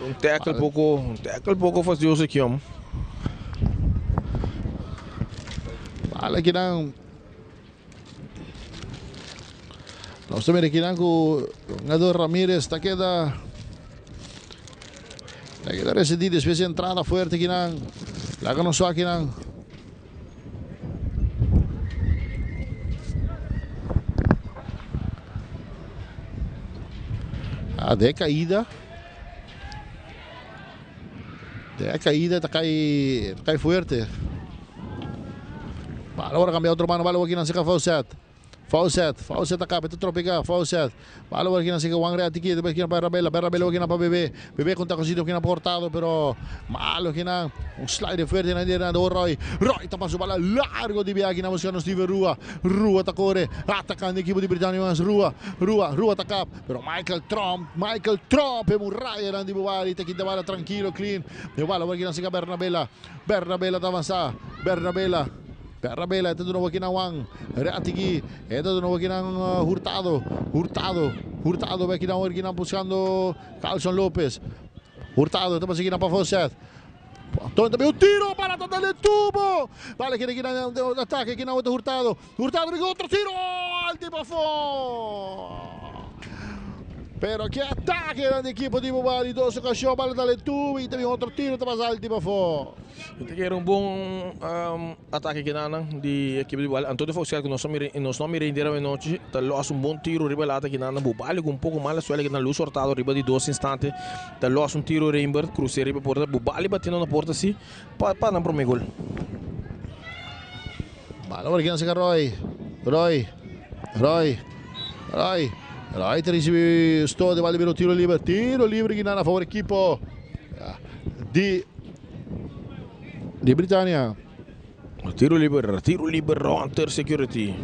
Un tackle poco, un tackle poco fastidioso aquí, hombre. Bala kinan. Nos ta mira kinan ku Nado Ramirez ta keda ta keda resentí despues di entrada fuerte kinan. Laga nos wak kinan. Ah, de caída. De caída ta kai ta kai fuerte. Bala ora cambia otro mano, bala kinan sika Fawcett. Fawcett, Fawcett a capa, ta tropica, Fawcett. Bala ora kinan sika Juan Reatiki, despues kinan pa Rabela, Rabela kinan pa Bebe. Bebe con tacosito kinan pa Hurtado, pero malo kinan. Un slide fuerte na dera do Roy. Roy ta pasa bala largo di bia kinan buscando Steven Rua. Rua ta core, atacando equipo di Britannia mas Rua. Rua, Rua ta cap. Pero Michael Tromp, Michael Tromp e murayanan di Bubali ta kinta bala trankilo, clean. E bala wak kinan sika Bernabela. Bernabela ta avansa. Bernabela. Bernabela e ta duna wak kinan Juan. Reatigi. E ta duna wak kinan Hurtado. Hurtado. Hurtado wak kinan wak kinan buscando Carlson Lopez. Hurtado ta pasa kinan pa Fawcett. Antonio ta bin un tiro, bala ta dal den tubo. Bala keda kinan den atake kinan wak Hurtado. Hurtado bin otro tiro, alto y pafó. Pero que ataque dan di equipo di Bubali, dos ocasion, bala dal den tubo y ta bin otro tiro ta pasa alto y pafó. Te kere un bon ataque kinanan di equipo di Bubali. Antonio Faucial ku nos no mira, nos no mira henter anochi, ta los un bon tiro riba lata kinanan. Bubali ku un poco mala suerte kinan Luis Hurtado riba di dos instante ta los un tiro Reinbert cruce riba porta. Bubali batiendo na porta si pa pa nan prome gol. Bala por aquí na seca Roy. Roy. Roy. Roy. Roy ta ricibi sto de bala bira tiro liber. Tiro liber kinan a favor ekipo di di Britannia. Tiro liber, tiro liber Hunter Security.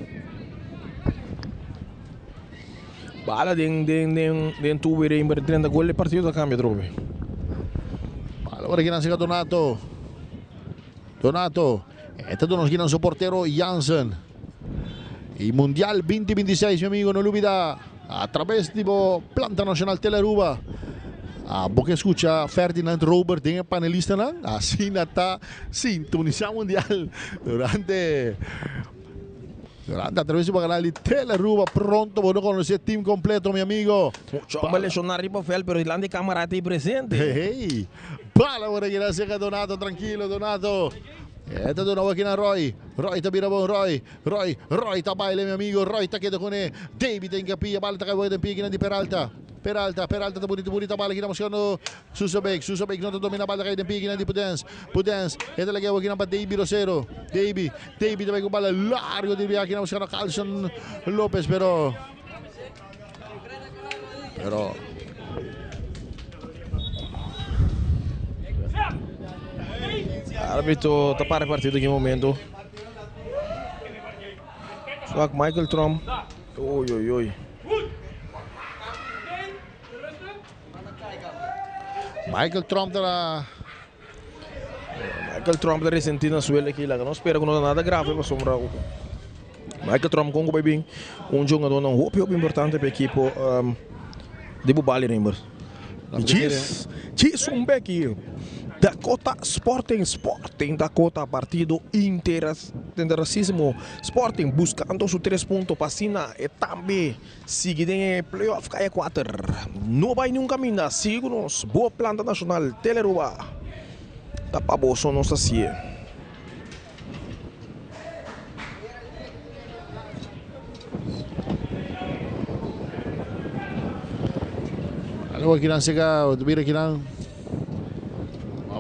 Bala den den den den tubo Rainbow 30 gol e partido ta cambia trobe. Bala ora kinan sega Donato. Donato. Esta donos kinan su portero Jansen. Y Mundial 2026, mi amigo, no olvida. A través di bo Planta Nacional Tele Aruba. Ah, bo ke scucha Ferdinand Robert den e panelistanan? Asina ta sintonisa Mundial durante durante a través di bo canal di Tele Aruba. Pronto bo no conoce team completo, mi amigo. Mucho hombre lesionar riba veld, pero dilanti camara ta presente. Hey, hey. Bala ora que cerca Donato, tranquilo Donato. Esta dona aki na Roy. Roy ta bira bon Roy. Roy, Roy ta baile mi amigo. Roy ta keda con David en capilla. Bala ta kai den pie di Peralta. Peralta, Peralta ta bonito, bonita bala aki buscando Susabek. Susabek no ta domina bala kai den pie di Pudens. Pudens, esta la aki pa David Rosero. David, David ta con bala largo di aki buscando Carlson Lopez, pero Arbitro ta para partido aki momento. Swak Michael Trump. Oei, oei, oei. Michael Trump ta Michael Trump ta resenti na suelo aki. Laga nos spera cu no ta nada grave pa sombra. Michael Trump con bay bin un jugador nan hopi hopi importante pa ekipo di Bubali Rangers. Chis, Chis un beki. Dakota Sporting, Sporting Dakota, partido interesantisimo. Sporting buscando su 3 puntos pa asina e tambe sigui den playoff caya 4. No bay ningun caminda, sigui cu nos. Boa Planta Nacional, Teleruba. Tapa boso nos así. Algo aki nan sega, mira aki nan.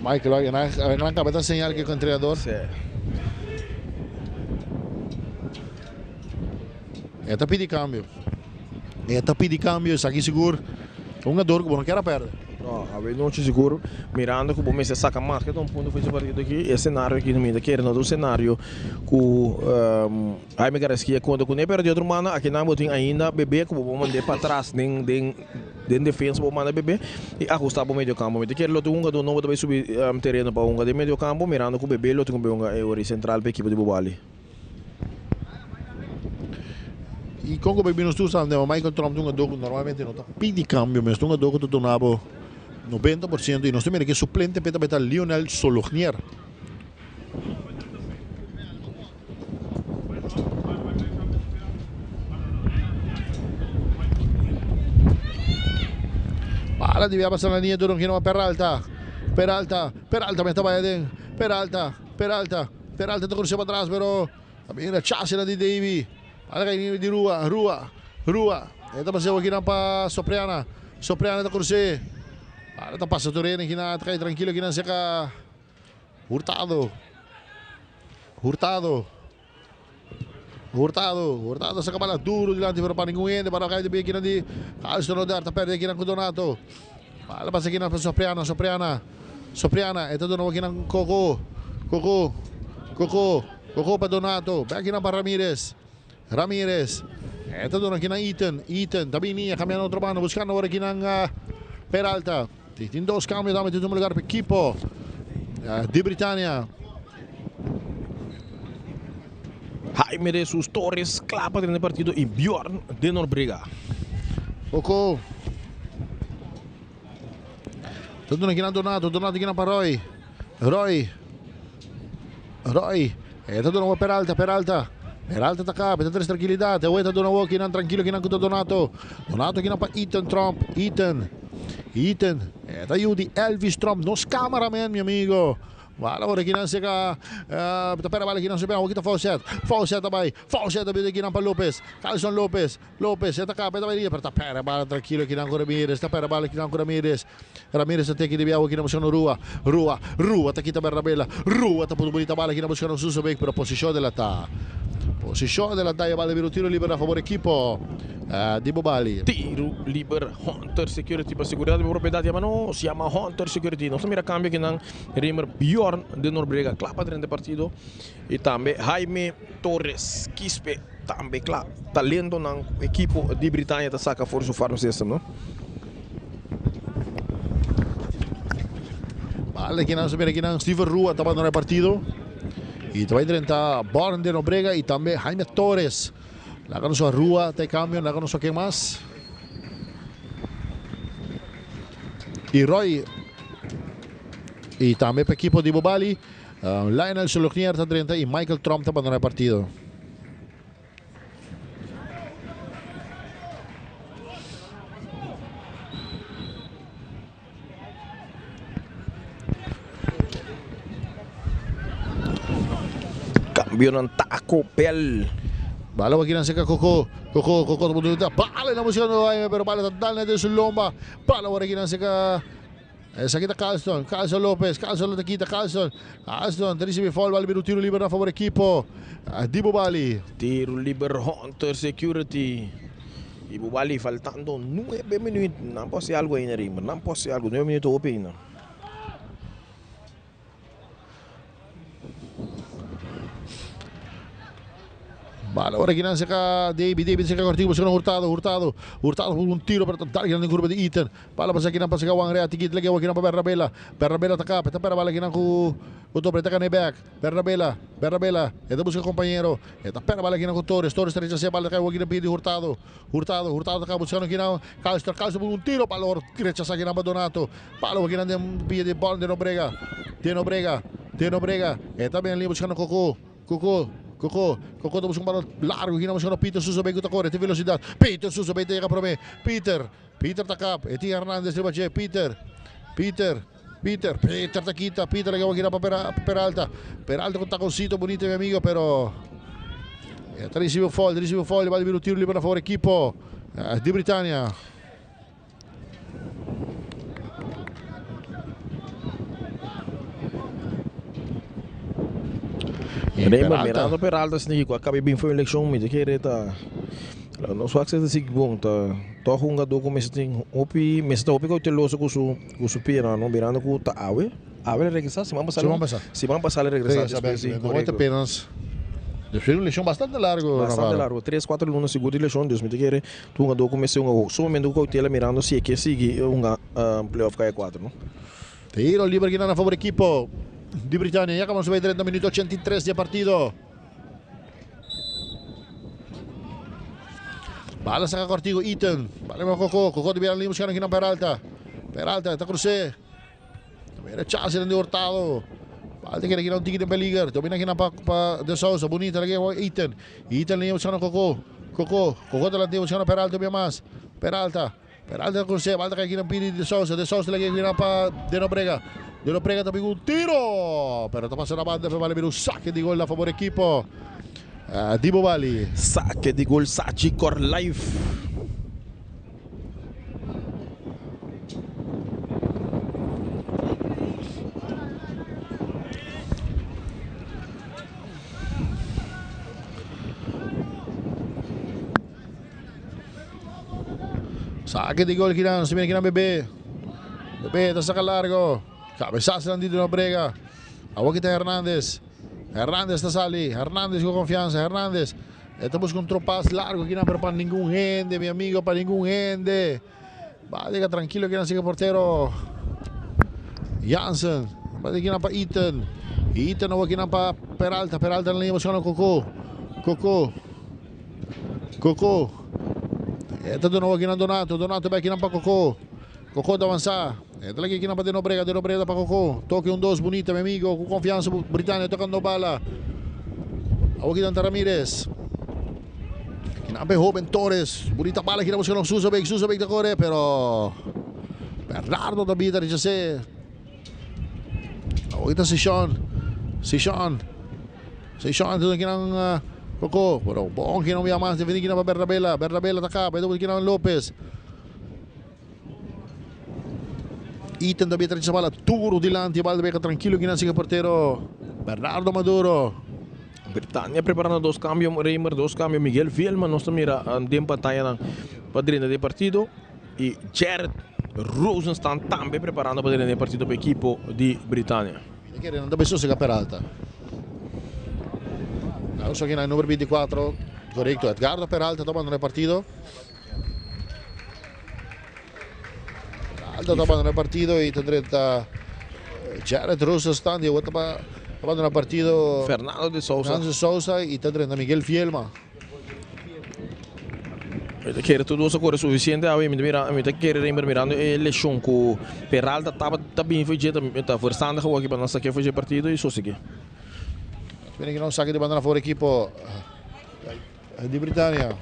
Michael, nan caba ta señal que con entrenador. Sí. E ta pidi cambio. E ta pidi cambio, esaki sigur. Un jugador cu no kier perde. No, a ver, nochi sigur, mirando cu bo mester saca mas cu un punto for di e partido aki, e scenario aki no kier no un scenario cu Jaime Garcia conta cu ne, pero di otro mano, aki nan bo tin ainda Bebé cu bo manda pa atras den den den defensa, bo manda Bebé y ajusta bo medio campo. Mi kier lo tin un jugador nobo tambe subi terreno pa hunga den medio campo, mirando cu Bebé lo tin cu hunga e central pa ekipo di Bubali. Y con cu nos tu sabe, Michael Trump un jugador normalmente no ta pidi cambio, mas un jugador cu ta bo 90% y nos mira cu suplente peta beta Lionel Solognier. Bala debe pasa na liña duro pa Peralta. Peralta, Peralta meta bay Peralta, Peralta, Peralta ta crusa pa atras, pero tambe rechace di Davy. Bala cay di Rua, Rua, Rua. Esta pasa aki pa Sopriana. Sopriana ta crusa. Bala ta pasa terreno aki na cay tranquilo aki na seca Hurtado. Hurtado. Hurtado, Hurtado saca bala duro dilanti pero pa ningun hende para cay di aki na di Carlson Roberto perde aki na cu Donato. Bala pasa aki na Sopriana, Sopriana. Sopriana, esta Donato aki na Coco. Coco. Coco. Coco pa Donato. Back na pa Ramirez. Ramirez. Esta Donato aki na Ethan. Ethan, tambe cambiando otro banda, buscando awor aki na Peralta. Tin dos cambio tambe den lugar pa ekipo di Britannia. Jaime Jesus Torres cla pa e partido y Bjorn de Norbrega. Coco. Tudo aki na Donato, Donato aki na pa Roy. Roy. Roy. Esta Donato Peralta, Peralta. Peralta ta caba, ta tres tranquilidad. Esta Donato aki na tranquilo aki na Donato. Donato aki na pa Ethan Trump. Ethan. Ethan. Esta di Elvis Trump. Nos cameraman, mi amigo. Bala awor aki nan sega ta pera bala aki nan super aki ta Fawcett. Fawcett bay. Fawcett tambe aki nan pa Lopez. Carlson Lopez. Lopez ta caba ta bay pero ta pera bala tranquilo aki nan cu Ramirez. Ta pera bala aki nan cu Ramirez. Ramirez ta teki di biawo aki nan buscando Rua. Rua. Rua ta kita Bernabela. Rua ta pone bonita bala aki nan buscando Susabek pero posicion de la ta. Posishon adelantá e bal a bira un tiro liber na fabor ekipo di Bobali. Tiro liber Hunter Security pa seguridat di bo propiedat yama nos yama Hunter Security. Nos ta mira kambio kinan Riemer Bjorn de Norbrega kla pa drenta e partido y tambe Jaime Torres Quispe tambe kla. Talentonan ku ekipo di Britania ta saka for su farm system no. Bal kinan nos ta mira kinan Steven Rua ta bandona e partido. Y ta bay drenta Born de Nobrega y tambe Jaime Torres. Laga nos Rua ta e cambio, laga nos ken mas. Y Roy y tambe pa equipo di Bobali, Lionel Solognier ta drenta y Michael Tromp ta bandona e partido. Cambionan Taco Bell. Bala wakina seca Coco. Coco, Coco ta punto Bala na buscando Jaime, pero bala ta dal net den su lomba. Bala wakina seca Esaki ta Carlston, Carlston Lopez, Carlston lo ta kita, Carlston, Carlston ta ricibi foul, bala bira un tiro liber na favor ekipo di Bobali. Tiro liber Hunter Security y Bobali faltando nuebe minuut, nan por haci algo ainda Raymer, nan por haci algo, nuebe minuut hopi ainda. Bala ora kinan seka David, David seka kortiku busca Hurtado, Hurtado, Hurtado busca un tiro pero ta dar kinan den kurva di Ethan. Bala pasa kinan pa seka Juan Rea, tikit lege kinan pa Bernabela, Bernabela ta kap, ta pera bala kinan ku ku Tobre ta kane bek, Bernabela, Bernabela, e ta busca compañero, e ta pera bala kinan ku Torres, Torres ta rechas'é bala ta kai kinan pidi Hurtado, Hurtado, Hurtado ta kap buscando kinan Calster, Calster busca un tiro, bala ora rechasá kinan pa Donato, bala kinan den pia di bal den Nobrega, den Nobrega, den Nobrega, e ta ben buscando Coco. Koko, Koko, Koko ta buska un balon largu aki na buska Peter Sousa bay ku ta kore, tin velosidat. Peter Sousa bay ta yega prome. Peter, Peter ta kap, e tin Hernandez riba dje. Peter, Peter, Peter, Peter ta kita, Peter a yega pa Peralta. Peralta ku takoncito bunito mi amigo, pero e ta risibi un foul, ta risibi un foul, e bal bira un tiro liber na favor ekipo di Britania. Raymond, mirando Peralta asina ku a kaba bin for elekshon mi ta kere ta nos wak si ta bon ta tòg hungadó ku mester tin hopi mester ta hopi kouteloso ku su ku su pierna no mirando ku ta awe awe el regresá siman pasá Siman pasá. siman pasá el regresá despues di korekto. Despues di un leshon bastante largo Bastante Navarro. largo tres kuater luna sigur di leshon dus mi ta kere Tu hungadó ku mester hunga sumamente ku koutela mirando si e ke sigui hunga playoff kaya kuater no. Tiro liber kinan na favor ekipo di Britania. Ya kaba nos bai drenta minuto 83 di e partido. Bala saka kortigo Eaton. Bala riba Koko. Koko ta bira limpio buscando kinan Peralta. Peralta ta krus'é. Mira chance den di Hurtado. Bal ta kere kinan un tiki den peliger. Domina kinan pa pa De Sousa. Bunita la gewa Eaton. Eaton liña buscando Koko. Koko. Koko delante buscando Peralta un bia mas. Peralta. Peralta ta cruz'é. Bal ta kai kinan pidi De Sousa. De Sousa la gewa kinan pa De Nobrega. De Nobrega ta pidi un tiro. Pero ta pasa na banda. Pero bal a bira un sake di gol na favor ekipo di Bobali. Sake di gol Sachi Corlife. Saque di gol kinan, si mira kinan Bebe. Bebe ta saca largo. Cabezazo nan di de Nobrega. Awor kita Hernandez. Hernandez ta sali. Hernandez cu confianza. Hernandez. E ta busca un tropas largo kinan pero pa ningun hende mi amigo pa ningun hende. Ba llega tranquilo kinan sigue portero Jansen. Ba de kinan pa Eaton. Eaton awor kinan pa Peralta. Peralta na liña buscando Coco. Coco. Coco. E ta duna awor kinan Donato. Donato bai kinan pa Coco. Coco ta avansa. E ta laki kinan pa De Nobrega. De Nobrega pa Coco. Toque un dos bunita mi amigo. Cu confianza Britania tocando bala. Awor kinan ta Ramirez. Kinan pa e hoben Torres. Bunita bala kinan buscando Susabeek. Susabeek ta core pero Bernardo ta bita rechase. Awor kita Sishon. Sishon. Sishon ta kinan Coco. Pero bon kinan un bia mas. Defendi kinan pa Bernabela. Bernabela ta caba. E ta busca kinan Lopez. Ethan ta bia tracha bala duro dilanti. Bala ta beka trankilo kinan sigue portero Bernardo Maduro. Britania preparando dos cambio, Raymer, dos cambio. Miguel Vielma nos ta mira den pantayanan pa drenta den partido. Y Jared Rosenstand tambe preparando pa drenta den partido pa ekipo di Britania. Mi ta kere nan ta bay sosega Peralta. Nan usa kinan number 24, corecto, Edgardo Peralta ta bandona e partido. Peralta ta bandona e partido y ta drenta Jared Rosenstand y awor ta bandona e partido Fernando de Sousa. Fernando de Sousa y ta drenta Miguel Vielma. Mi ta kere tur dos a kore sufisiente awe. Mi ta mira, mi ta kere Reinbert mirando e leshon ku Peralta tabata bini for dje, ta verstandig awor aki pa nan sake for dje partido i soseg'é. Mira ki nan saki di banda na for ekipo di Britania.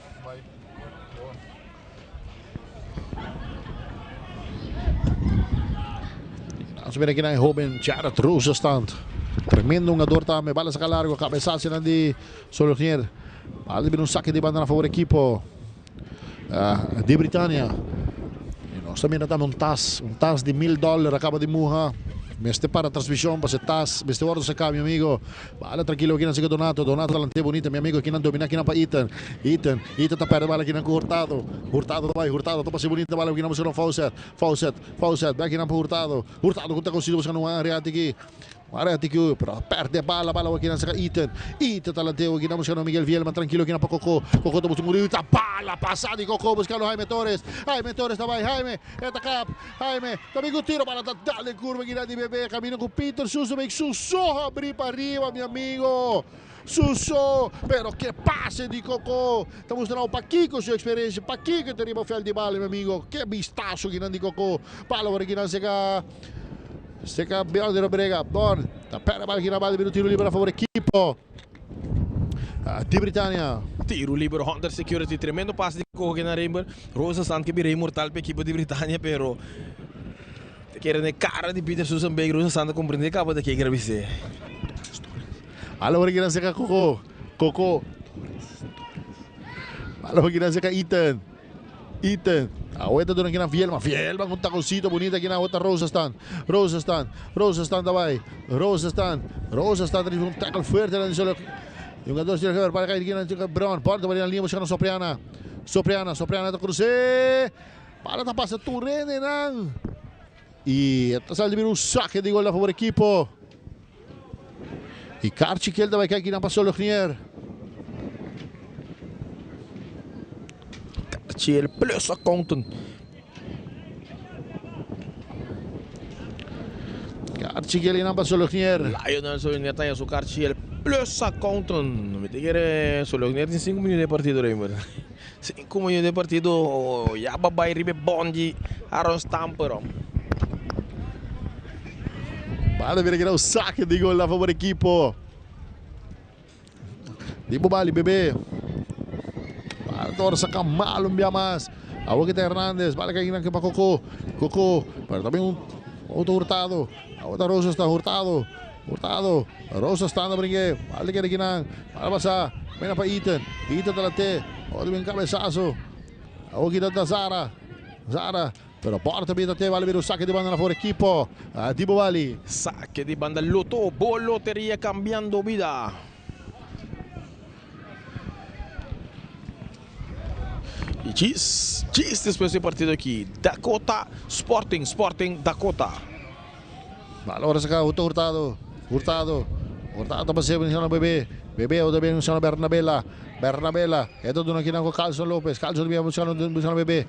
Nos mira kinan e hoben Jared Rosenstand. Tremendo hungador tambe. Bala saka largo, cabezazo nan di Solognier. Bala bira un saque di banda na favor equipo di Britania. Y nos ta mira tambe un tas, un tas di mil dollar acaba di muha. Mester para transmision pa se tas mester wordo saca mi amigo. Bala trankilo kinan siga Donato, Donato ta lant'é bonita mi amigo kinan domina kinan pa Ethan, Ethan, Ethan ta perde bala kinan ku Hurtado, Hurtado ta bai, Hurtado ta pasa bonita bala kinan busca Fawcett, Fawcett, Fawcett bek kinan pa Hurtado, Hurtado ku ta konsido busca un area atiki, un area atiki pero a perde bala, bala kinan saka Ethan, Ethan ta lant'é kinan busca Miguel Vielma trankilo kinan pa Koko, Koko ta busca un bala pasa di Koko buscando Jaime Torres, Jaime Torres ta bai, Jaime e ta kap. Jaime ta bin ku tiro bala ta dal den kurva kina di Bebe camino ku Peter Suso su so habri pa riba mi amigo Suso pero ke pase di Koko ta mustra pakiko su experiencia pakiko ta riba veld di bala mi amigo ke vistazo kinan di Koko palo ora kinan seka seka Bjorn de Robrega Bjorn ta perde bala kina bala bira tiro liber a favor ekipo Di Britania. Tiro libero Hunter Security tremendo pase di kohe na Reinber. Rosenstand ke bira inmortal pa ekipo di Britania pero ta kere na e kara di Peter Susenbeek Rosenstand ta komprende kaba ta ke kere bis'é. Alo ora kinan seka Koko, Koko. Alo ora kinan seka Ethan, Ethan. Awe ta duna kinan Vielma, Vielma ku un takoncito bunita kinan awe ta Rosenstand, Rosenstand, Rosenstand ta bai. Rosa staan. Rosa staat er un tackle fuerte dan solo. Jugador stil geber para cair aqui Brown. Porta para na linha buscando Sopriana. Sopriana, Sopriana ta cruce. Para ta pasa Turene nan. E ta sal de un saque de gol a favor equipo. E Karchi Kelda vai cair aqui na passou Lognier. Karchi plus accountant. Kaartje Gelinan pa Solognier. Lionel Solognier ta haña su kaartje el plus accountant. Mi ta kere Solognier tin sinku minuut den partido Raymer. Sinku minuut den partido ya ba bai riba e bond di Aaron Stamper. Bala bira keda un sake di gol a favor ekipo. Di Bobali bebe. Bala tor saca malo un bia mas. Awor kita Hernandez. Bala kaya pa Coco. Coco. Pero también un otro Hurtado. Awor ta Rosas ta Hurtado. Hurtado. Rosas está na bringue. Bala kaya kinan. Bala pasa. Mena pa Ethan. Ethan talate. Otro bien cabezazo. Awor kita ta Zara. Zara. Pero porta bita te vale un saque di banda for equipo. Di Bobali. Saque di banda Loto. Bo Loteria cambiando vida. Y djis, djis despues di partido aki, Dakota Sporting, Sporting Dakota. Bala ora saca Hurtado, Hurtado, Hurtado pa ser Bebe, Bebe otra vez buscando Bernabela, Bernabela, esto duna kinan con Carlson Lopez, Carlson bien buscando, buscando Bebe,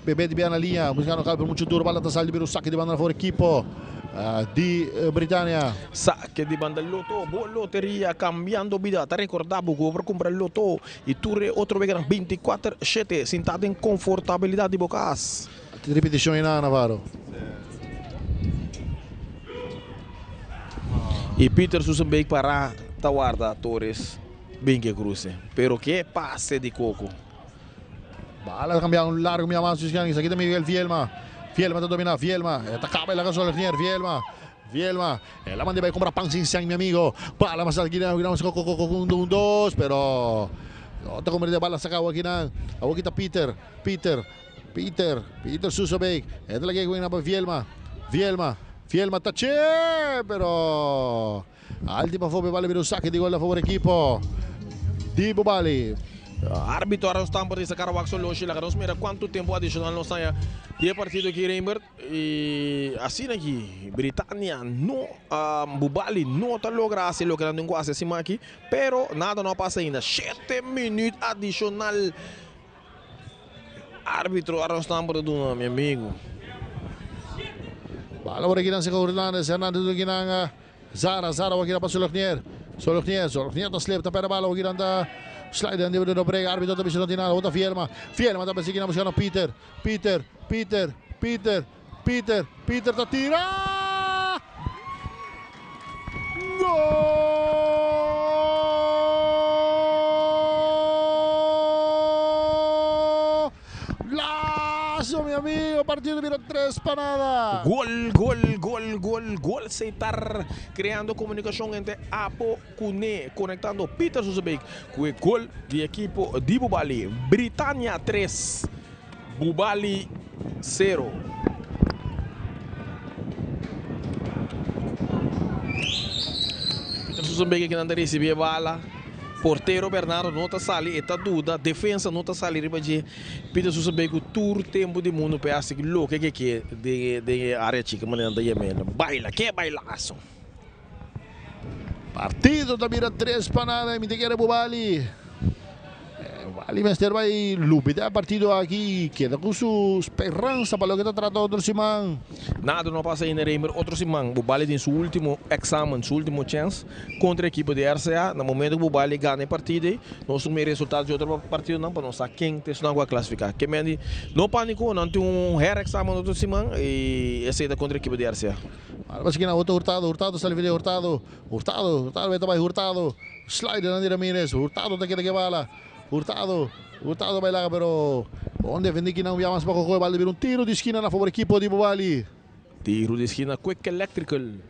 Bebe di na linha, buscando Carlson mucho duro, bala ta sal di saque di banda for equipo di Britania. Saque di banda Loto, bo loteria cambiando vida, ta recorda bo cu por cumpra Loto y tur e otro weganan 24/7 sinta den confortabilidad di bo cas. Repeticion ey na Navarro. Y Peter Susenbeek para ta warda Torres bin ke cruce. Pero ke pase di Coco. Bala cambia un largo mi mas Aquí ta Miguel Vielma. Vielma ta domina Vielma. Esta caba la gasol Vielma. Vielma. El a manda bay compra pan sin sang mi amigo. Bala mas aquí un, un, dos, pero no ta convertida bala saca aki nan. Aki ta Peter. Peter. Peter. Peter Susobeek. Esta la que pa Vielma. Vielma. Fielma ta che, pero alti pafó pe bala bira un sake di gol a favor ekipo di Bubali. Arbitro Aaron Stamper di Sacarwak wak soloshi laga nos mira cuanto tempo adicional nos haya di e partido aki Reinbert y asina aki Britania no Bubali no ta logra haci loke nan tin cu haci asima aki pero nada no a pasa ainda shete minuut adicional Arbitro Aaron Stamper ta duna mi amigo. Bala por akinan señor Hernandez, Hernandez por akinan Zara, Zara por akinan pa Solognier, Solognier, Solognier ta slip, ta perde bala por akinan ta slide den debe de brega, arbitro ta bisa no tin nada, ota Fielma, Fielma ta bisa akinan buscando Peter, Peter, Peter, Peter, Peter, Peter ta tira! Golazo, mi amigo! Partido bira 3 pa nada. Gol, gol, gol, gol, gol Seitar creando comunicacion entre Apo Cune, conectando Peter Susebeek cu e gol di equipo di Bubali. Britania 3, Bubali 0. Peter Susenbeek kinan ta ricibi e bala. Portero Bernardo no ta sali, e ta duda. Defensa no ta sali riba dje. Peter Susenbeek cu tur tempo di mundo p'e haci loke ke ke den e area chica manera nan ta yama el. Baila, ke bailazo! Partido ta bira 3 pa nada y mi ta kere Bubali. Bubali mester bay lubida e partido aki y keda cu su speransa pa loke ta trata otro siman. Nada no a pasa ainda Raymer, otro siman Bubali tin su ultimo examen, su ultimo chance contra e ekipo di RCA. Na momento cu Bubali gana e partido ey, nos tin mira e resultado di otro partidonan pa nos sa ken ta esnan cu a clasifica. Ke men di no panico, nan tin un herexamen otro siman y esey ta contra e ekipo di RCA. Ahora pasa kina otro Hurtado, Hurtado sali video Hurtado, Hurtado, Hurtado beta bai Hurtado, slide nan di Ramirez, Hurtado ta keda ke bala, Hurtado, Hurtado bai laga pero bon defendi kina un bia mas poko koe bala bira un tiro di skina na favor ekipo di Bobali. Tiro di skina Quick Electrical.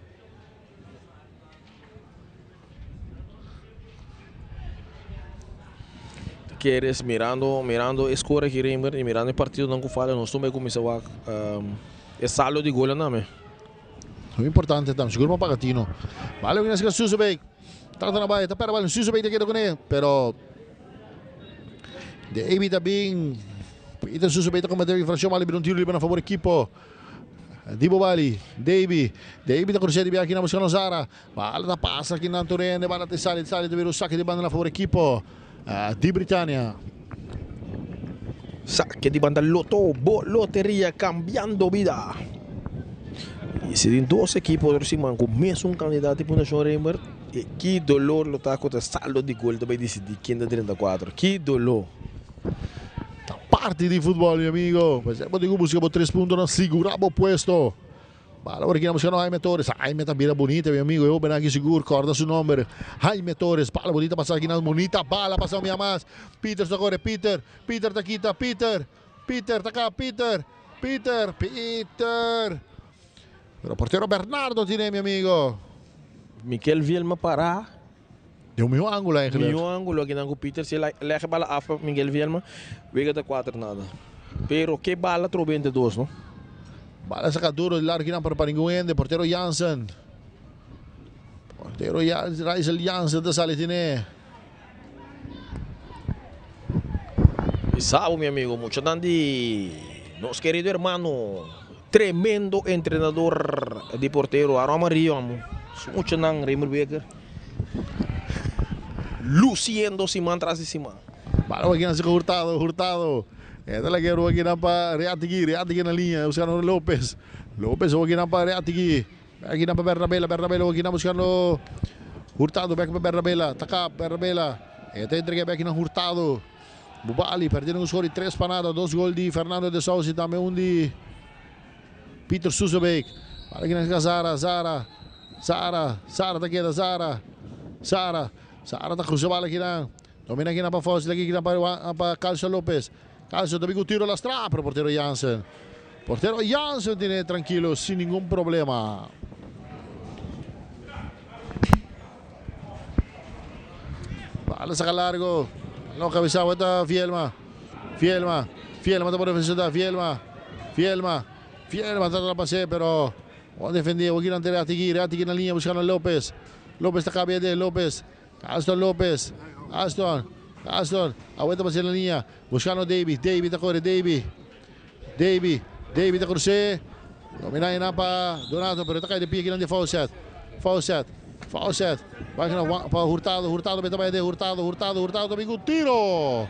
Keres mirando mirando e score aki Raymer y mirando e partidonan cu fala nos tumbe cuminsa wak e saldo di golan name. Muy importante tambe, sigur pa paga tino. Bale wina sika Susebeek. Trata na bai, ta perde bal. Susebeek ta keda kuné, pero Davy ta bin. Peter Susebeek ta kometer infraccion, bale bira un tiro liber na favor ekipo di Bobali. Davy, Davy ta crucé di biaha aki na buskando Zara. Bala ta pasa aki nan tur hende, bala ta sali, sali ta bira un sake di banda na favor ekipo di Britania. Sake di banda Lotto, bo loteria cambiando bida. Y si tin dos ekipo otro siman cu mesun cantidad di puntuacion Raymer, ki dolor lo ta cu ta saldo di gol ta bay dicidi ken ta drenta cuadro. Ki dolor. Ta parti di futbol mi amigo. P'esei bo tin cu busca bo tres puntonan sigura bo puesto. Bala por aki na buscando Jaime Torres. Jaime ta bira bonita mi amigo. E hoben aki sigur corda su nomber. Jaime Torres. Bala bonita pasa aki na bonita bala pasa un bia mas. Peters ta corre. Peter. Peter ta kita. Peter. Peter ta ka. Peter. Peter. Peter. Pero portero Bernardo tiene mi amigo. Mikel Vielma para. Den un miho angulo eigenlijk. Miho angulo aki nan ku Peter si leg e bala af pa Miguel Vielma wega ta kuater nada. Pero ke bala trobe entre dos no. Bala saka duro di largo kinan pero pa ningun hende. Portero Jansen. Portero Rysel Jansen ta sali tine. Mi sabo mi amigo muchanan di nos querido hermano tremendo entrenador di portero Aaron Amarillo amo su muchanan Raymer Baker luciendo siman tras di siman. Bala wak kinan si Hurtado, Hurtado. Esta la guerra wak kinan pa Reategui, Reategui na liña buscando Lopez. Lopez wak kinan pa Reategui. Aki nan pa Bernabela, Bernabela aki nan buskando Hurtado, bek pa Bernabela, taka Bernabela, e ta entrega bek na Hurtado. Bubali perdiendo un score di 3 pa nada, dos gol di Fernando de Sousa y tambe un di Peter Susebeek. Aki nan Zara, Zara, Zara, Zara ta keda, Zara, Zara, Zara ta cruza bala aki nan. Domina aki nan pa Fauzi, aki nan pa Calcio Lopez. Calcio ta bin cu tiro lastra, pero portero Jansen. Portero Jansen tiene tranquilo sin ningún problema. Bala saca largo. No cabeza vuelta Fielma. Fielma. Fielma está por defensa. Fielma. Fielma. Fielma trata de pase, pero. Bon defendé, awor kinan ta Reategui, Reategui na liña buskando Lopez. Lopez ta kabia de Lopez. Aston Lopez, Aston, Aston, awor ta pasa na liña buskando Davy, Davy ta kore, Davy, Davy, Davy ta krus'é. Dominá einan pa Donato, pero ta kai den pia kinan di Fawcett, Fawcett, Fawcett, bai kinan pa Hurtado, Hurtado mester bai den, Hurtado, Hurtado, Hurtado ta bin ku tiro!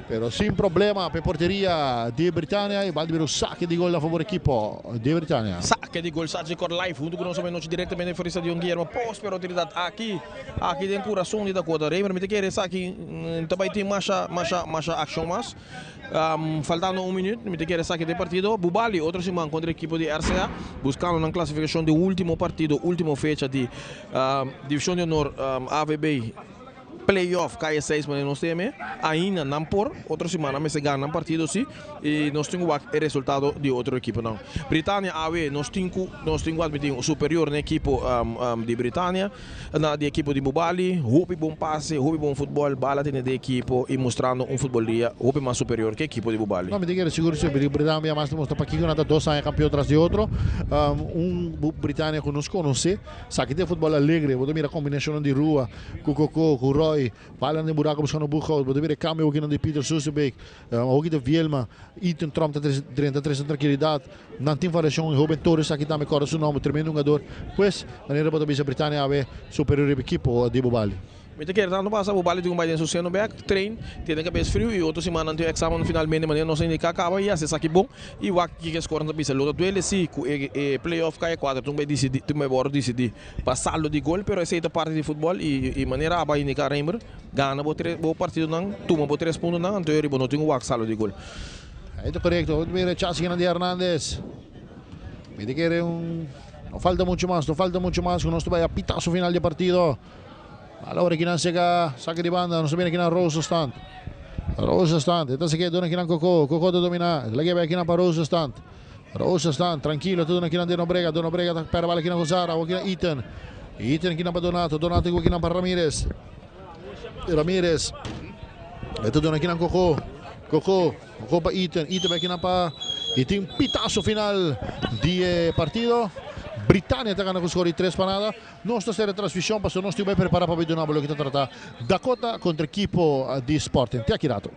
Pero sin problema pa e porteria di Britania y bal di bira un sake di gol na favor ekipo di Britania. Sake di gol Sagicor Live hunto cu nos anochi directamente for di Stadion Guillermo Post pero autoridad aki aki den curason di Dakota. Raymer mi ta kere esaki ta bay tin masha masha masha accion mas. Faltando un minuut mi ta kere esaki den partido. Bubali otro siman contra ekipo di RCA buscando nan clasificacion di ultimo partido ultimo fecha di Division di Honor AVB. Playoff kaya seis manera nos teme ainda nan por otro simana mester gana nan partido si y nos tin cu wak e resultado di otro ekiponan. Britania awe nos tin cu nos tin cu admiti un superior na ekipo di Britania na di ekipo di Bubali hopi bon pase hopi bon futbol bala tene den ekipo y mustrando un futboldia hopi mas superior ke ekipo di Bubali. No mi tin kere sigur si Britania mas ta mustra pakico nan ta dos aña campeon tras di otro un Britania cu nos conoce sa ki tin futbol alegre bo ta mira combinacionnan di rua. Ku Koko, ku Roy, Bailan den buraco buscando Boekhout, bo ta mira e cambio hokinan di Peter Susebeek, hoki ta Vielma, Ethan Tromp ta drenta trese trankilidad, nan tin variacion, e hoben Torres aki tambe corda su nomber, tremendo hungador, pues manera bo ta bisa Britania awe superior riba ekipo di Bubali. Mi ta kere tantu pasa Bubali tin ku bai den su seno bek, train, tene kabes friu y otro siman nan tin examen finalmente manera nos a indica caba y hasi esaki bon y wak kiko e score nan ta bisa. Lo ta duele si ku e playoff kaya cuater tin bai dicidi tin bai wòrdu dicidi. Pa saldo di gol, pero esey ta parti di futbol y manera aba indica Reinber, gana bo tres bo partidonan, tuma bo tres puntonan, anto yori bo no tin un wak saldo di gol. Ahí ta corecto, otro bira chance kinan di Hernandez. Mi ta kere un no falta mucho mas, no falta mucho mas ku nos ta bai a pitazo final di e partido. Alora kinan sega sake di banda, nos ta bira kinan Rosenstand. Rosenstand, e ta seke duna kinan Koko, Koko ta domina, la ke bai kinan pa Rosenstand. Rosenstand, trankilo, ta duna kinan de Nobrega, de Nobrega ta perde bala kinan ku Zara, awor kinan Ethan. Ethan kinan pa Donato, Donato ku kinan pa Ramirez. Ramirez, e ta duna kinan Koko, Koko, Koko pa Ethan, Ethan bai kinan pa y tin pitazo final di e partido. Britania ta gana ku skor di tres pa nada. Nos ta sera transmision pasobra nos tin bai prepara pa bai duna bo loke ta trata Dakota kontra ekipo di Sporting. Te aki rato.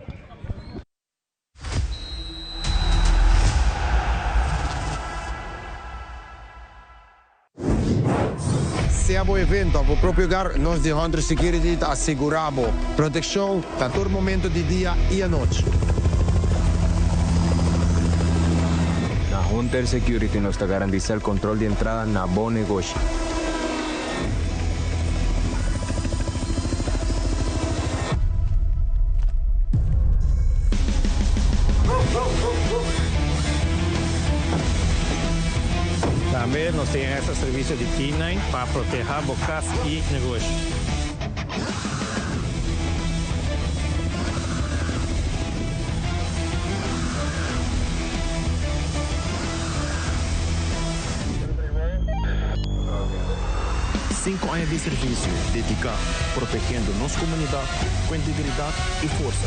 Sea bo evento of bo propio hogar, nos di Hunter Security ta asegura bo proteccion na tur momento di dia y anochi. Na Hunter Security nos ta garantisa el control di entrada na bo negoshi. Tambe nos tin extra servicio di K-nine pa proteha bo cas y negoshi. Sinku aña di servisio dediká protegiendo nos komunidat ku integridat i forsa.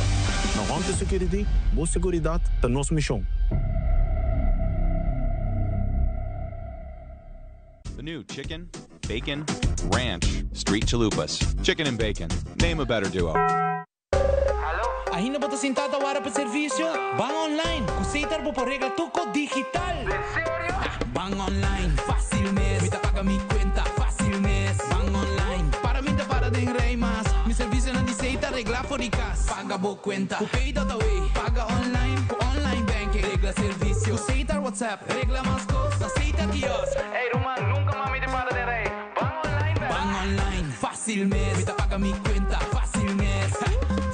Na Hunter Security, bo seguridat ta nos mishon. The new chicken, bacon, ranch, street chalupas. Chicken and bacon. Name a better duo. Ainda bo ta sinta ta wara pa servicio? Ban online! Cu Setar bo por regla tuco digital! Den serio? Ban online, facil mes! Mi ta paga mi cuenta, facil mes! Ban online, para mi ta para den rij mas! Mi servicionan di Setar regla for di cas! Paga bo cuenta cu Pay.awe! Paga online cu online banking! Regla servicio cu Setar WhatsApp! Regla mas cos na Setar kiosk! Ey ruman, nunca mas mi ta para den rij! Ban online bera! Ban online, facil mes! Mi ta paga mi cuenta, facil mes!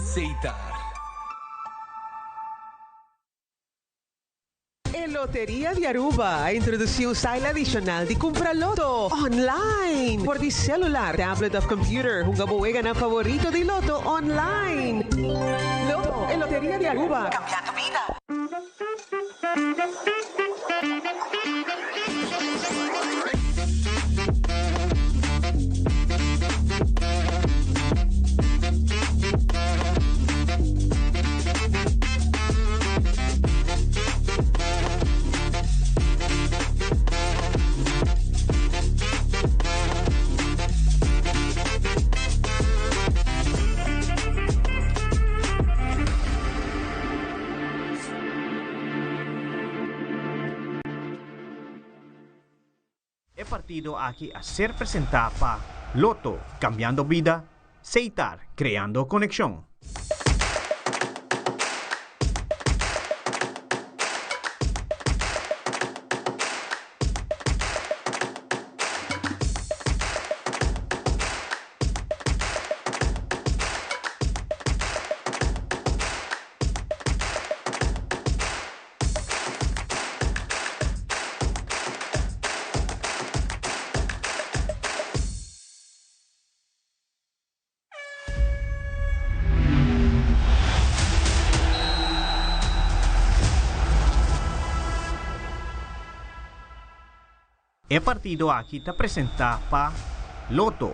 Setar. E Loteria di Aruba a introduci un style adicional di cumpra loto online! For di celular, tablet of computer, hunga bo weganan favorito di loto online! Loto, e Loteria di Aruba, cambiando bida! partido aki a ser presenta pa Lotto, cambiando bida, Setar, creando conexion. E partido aki ta presenta pa Lotto.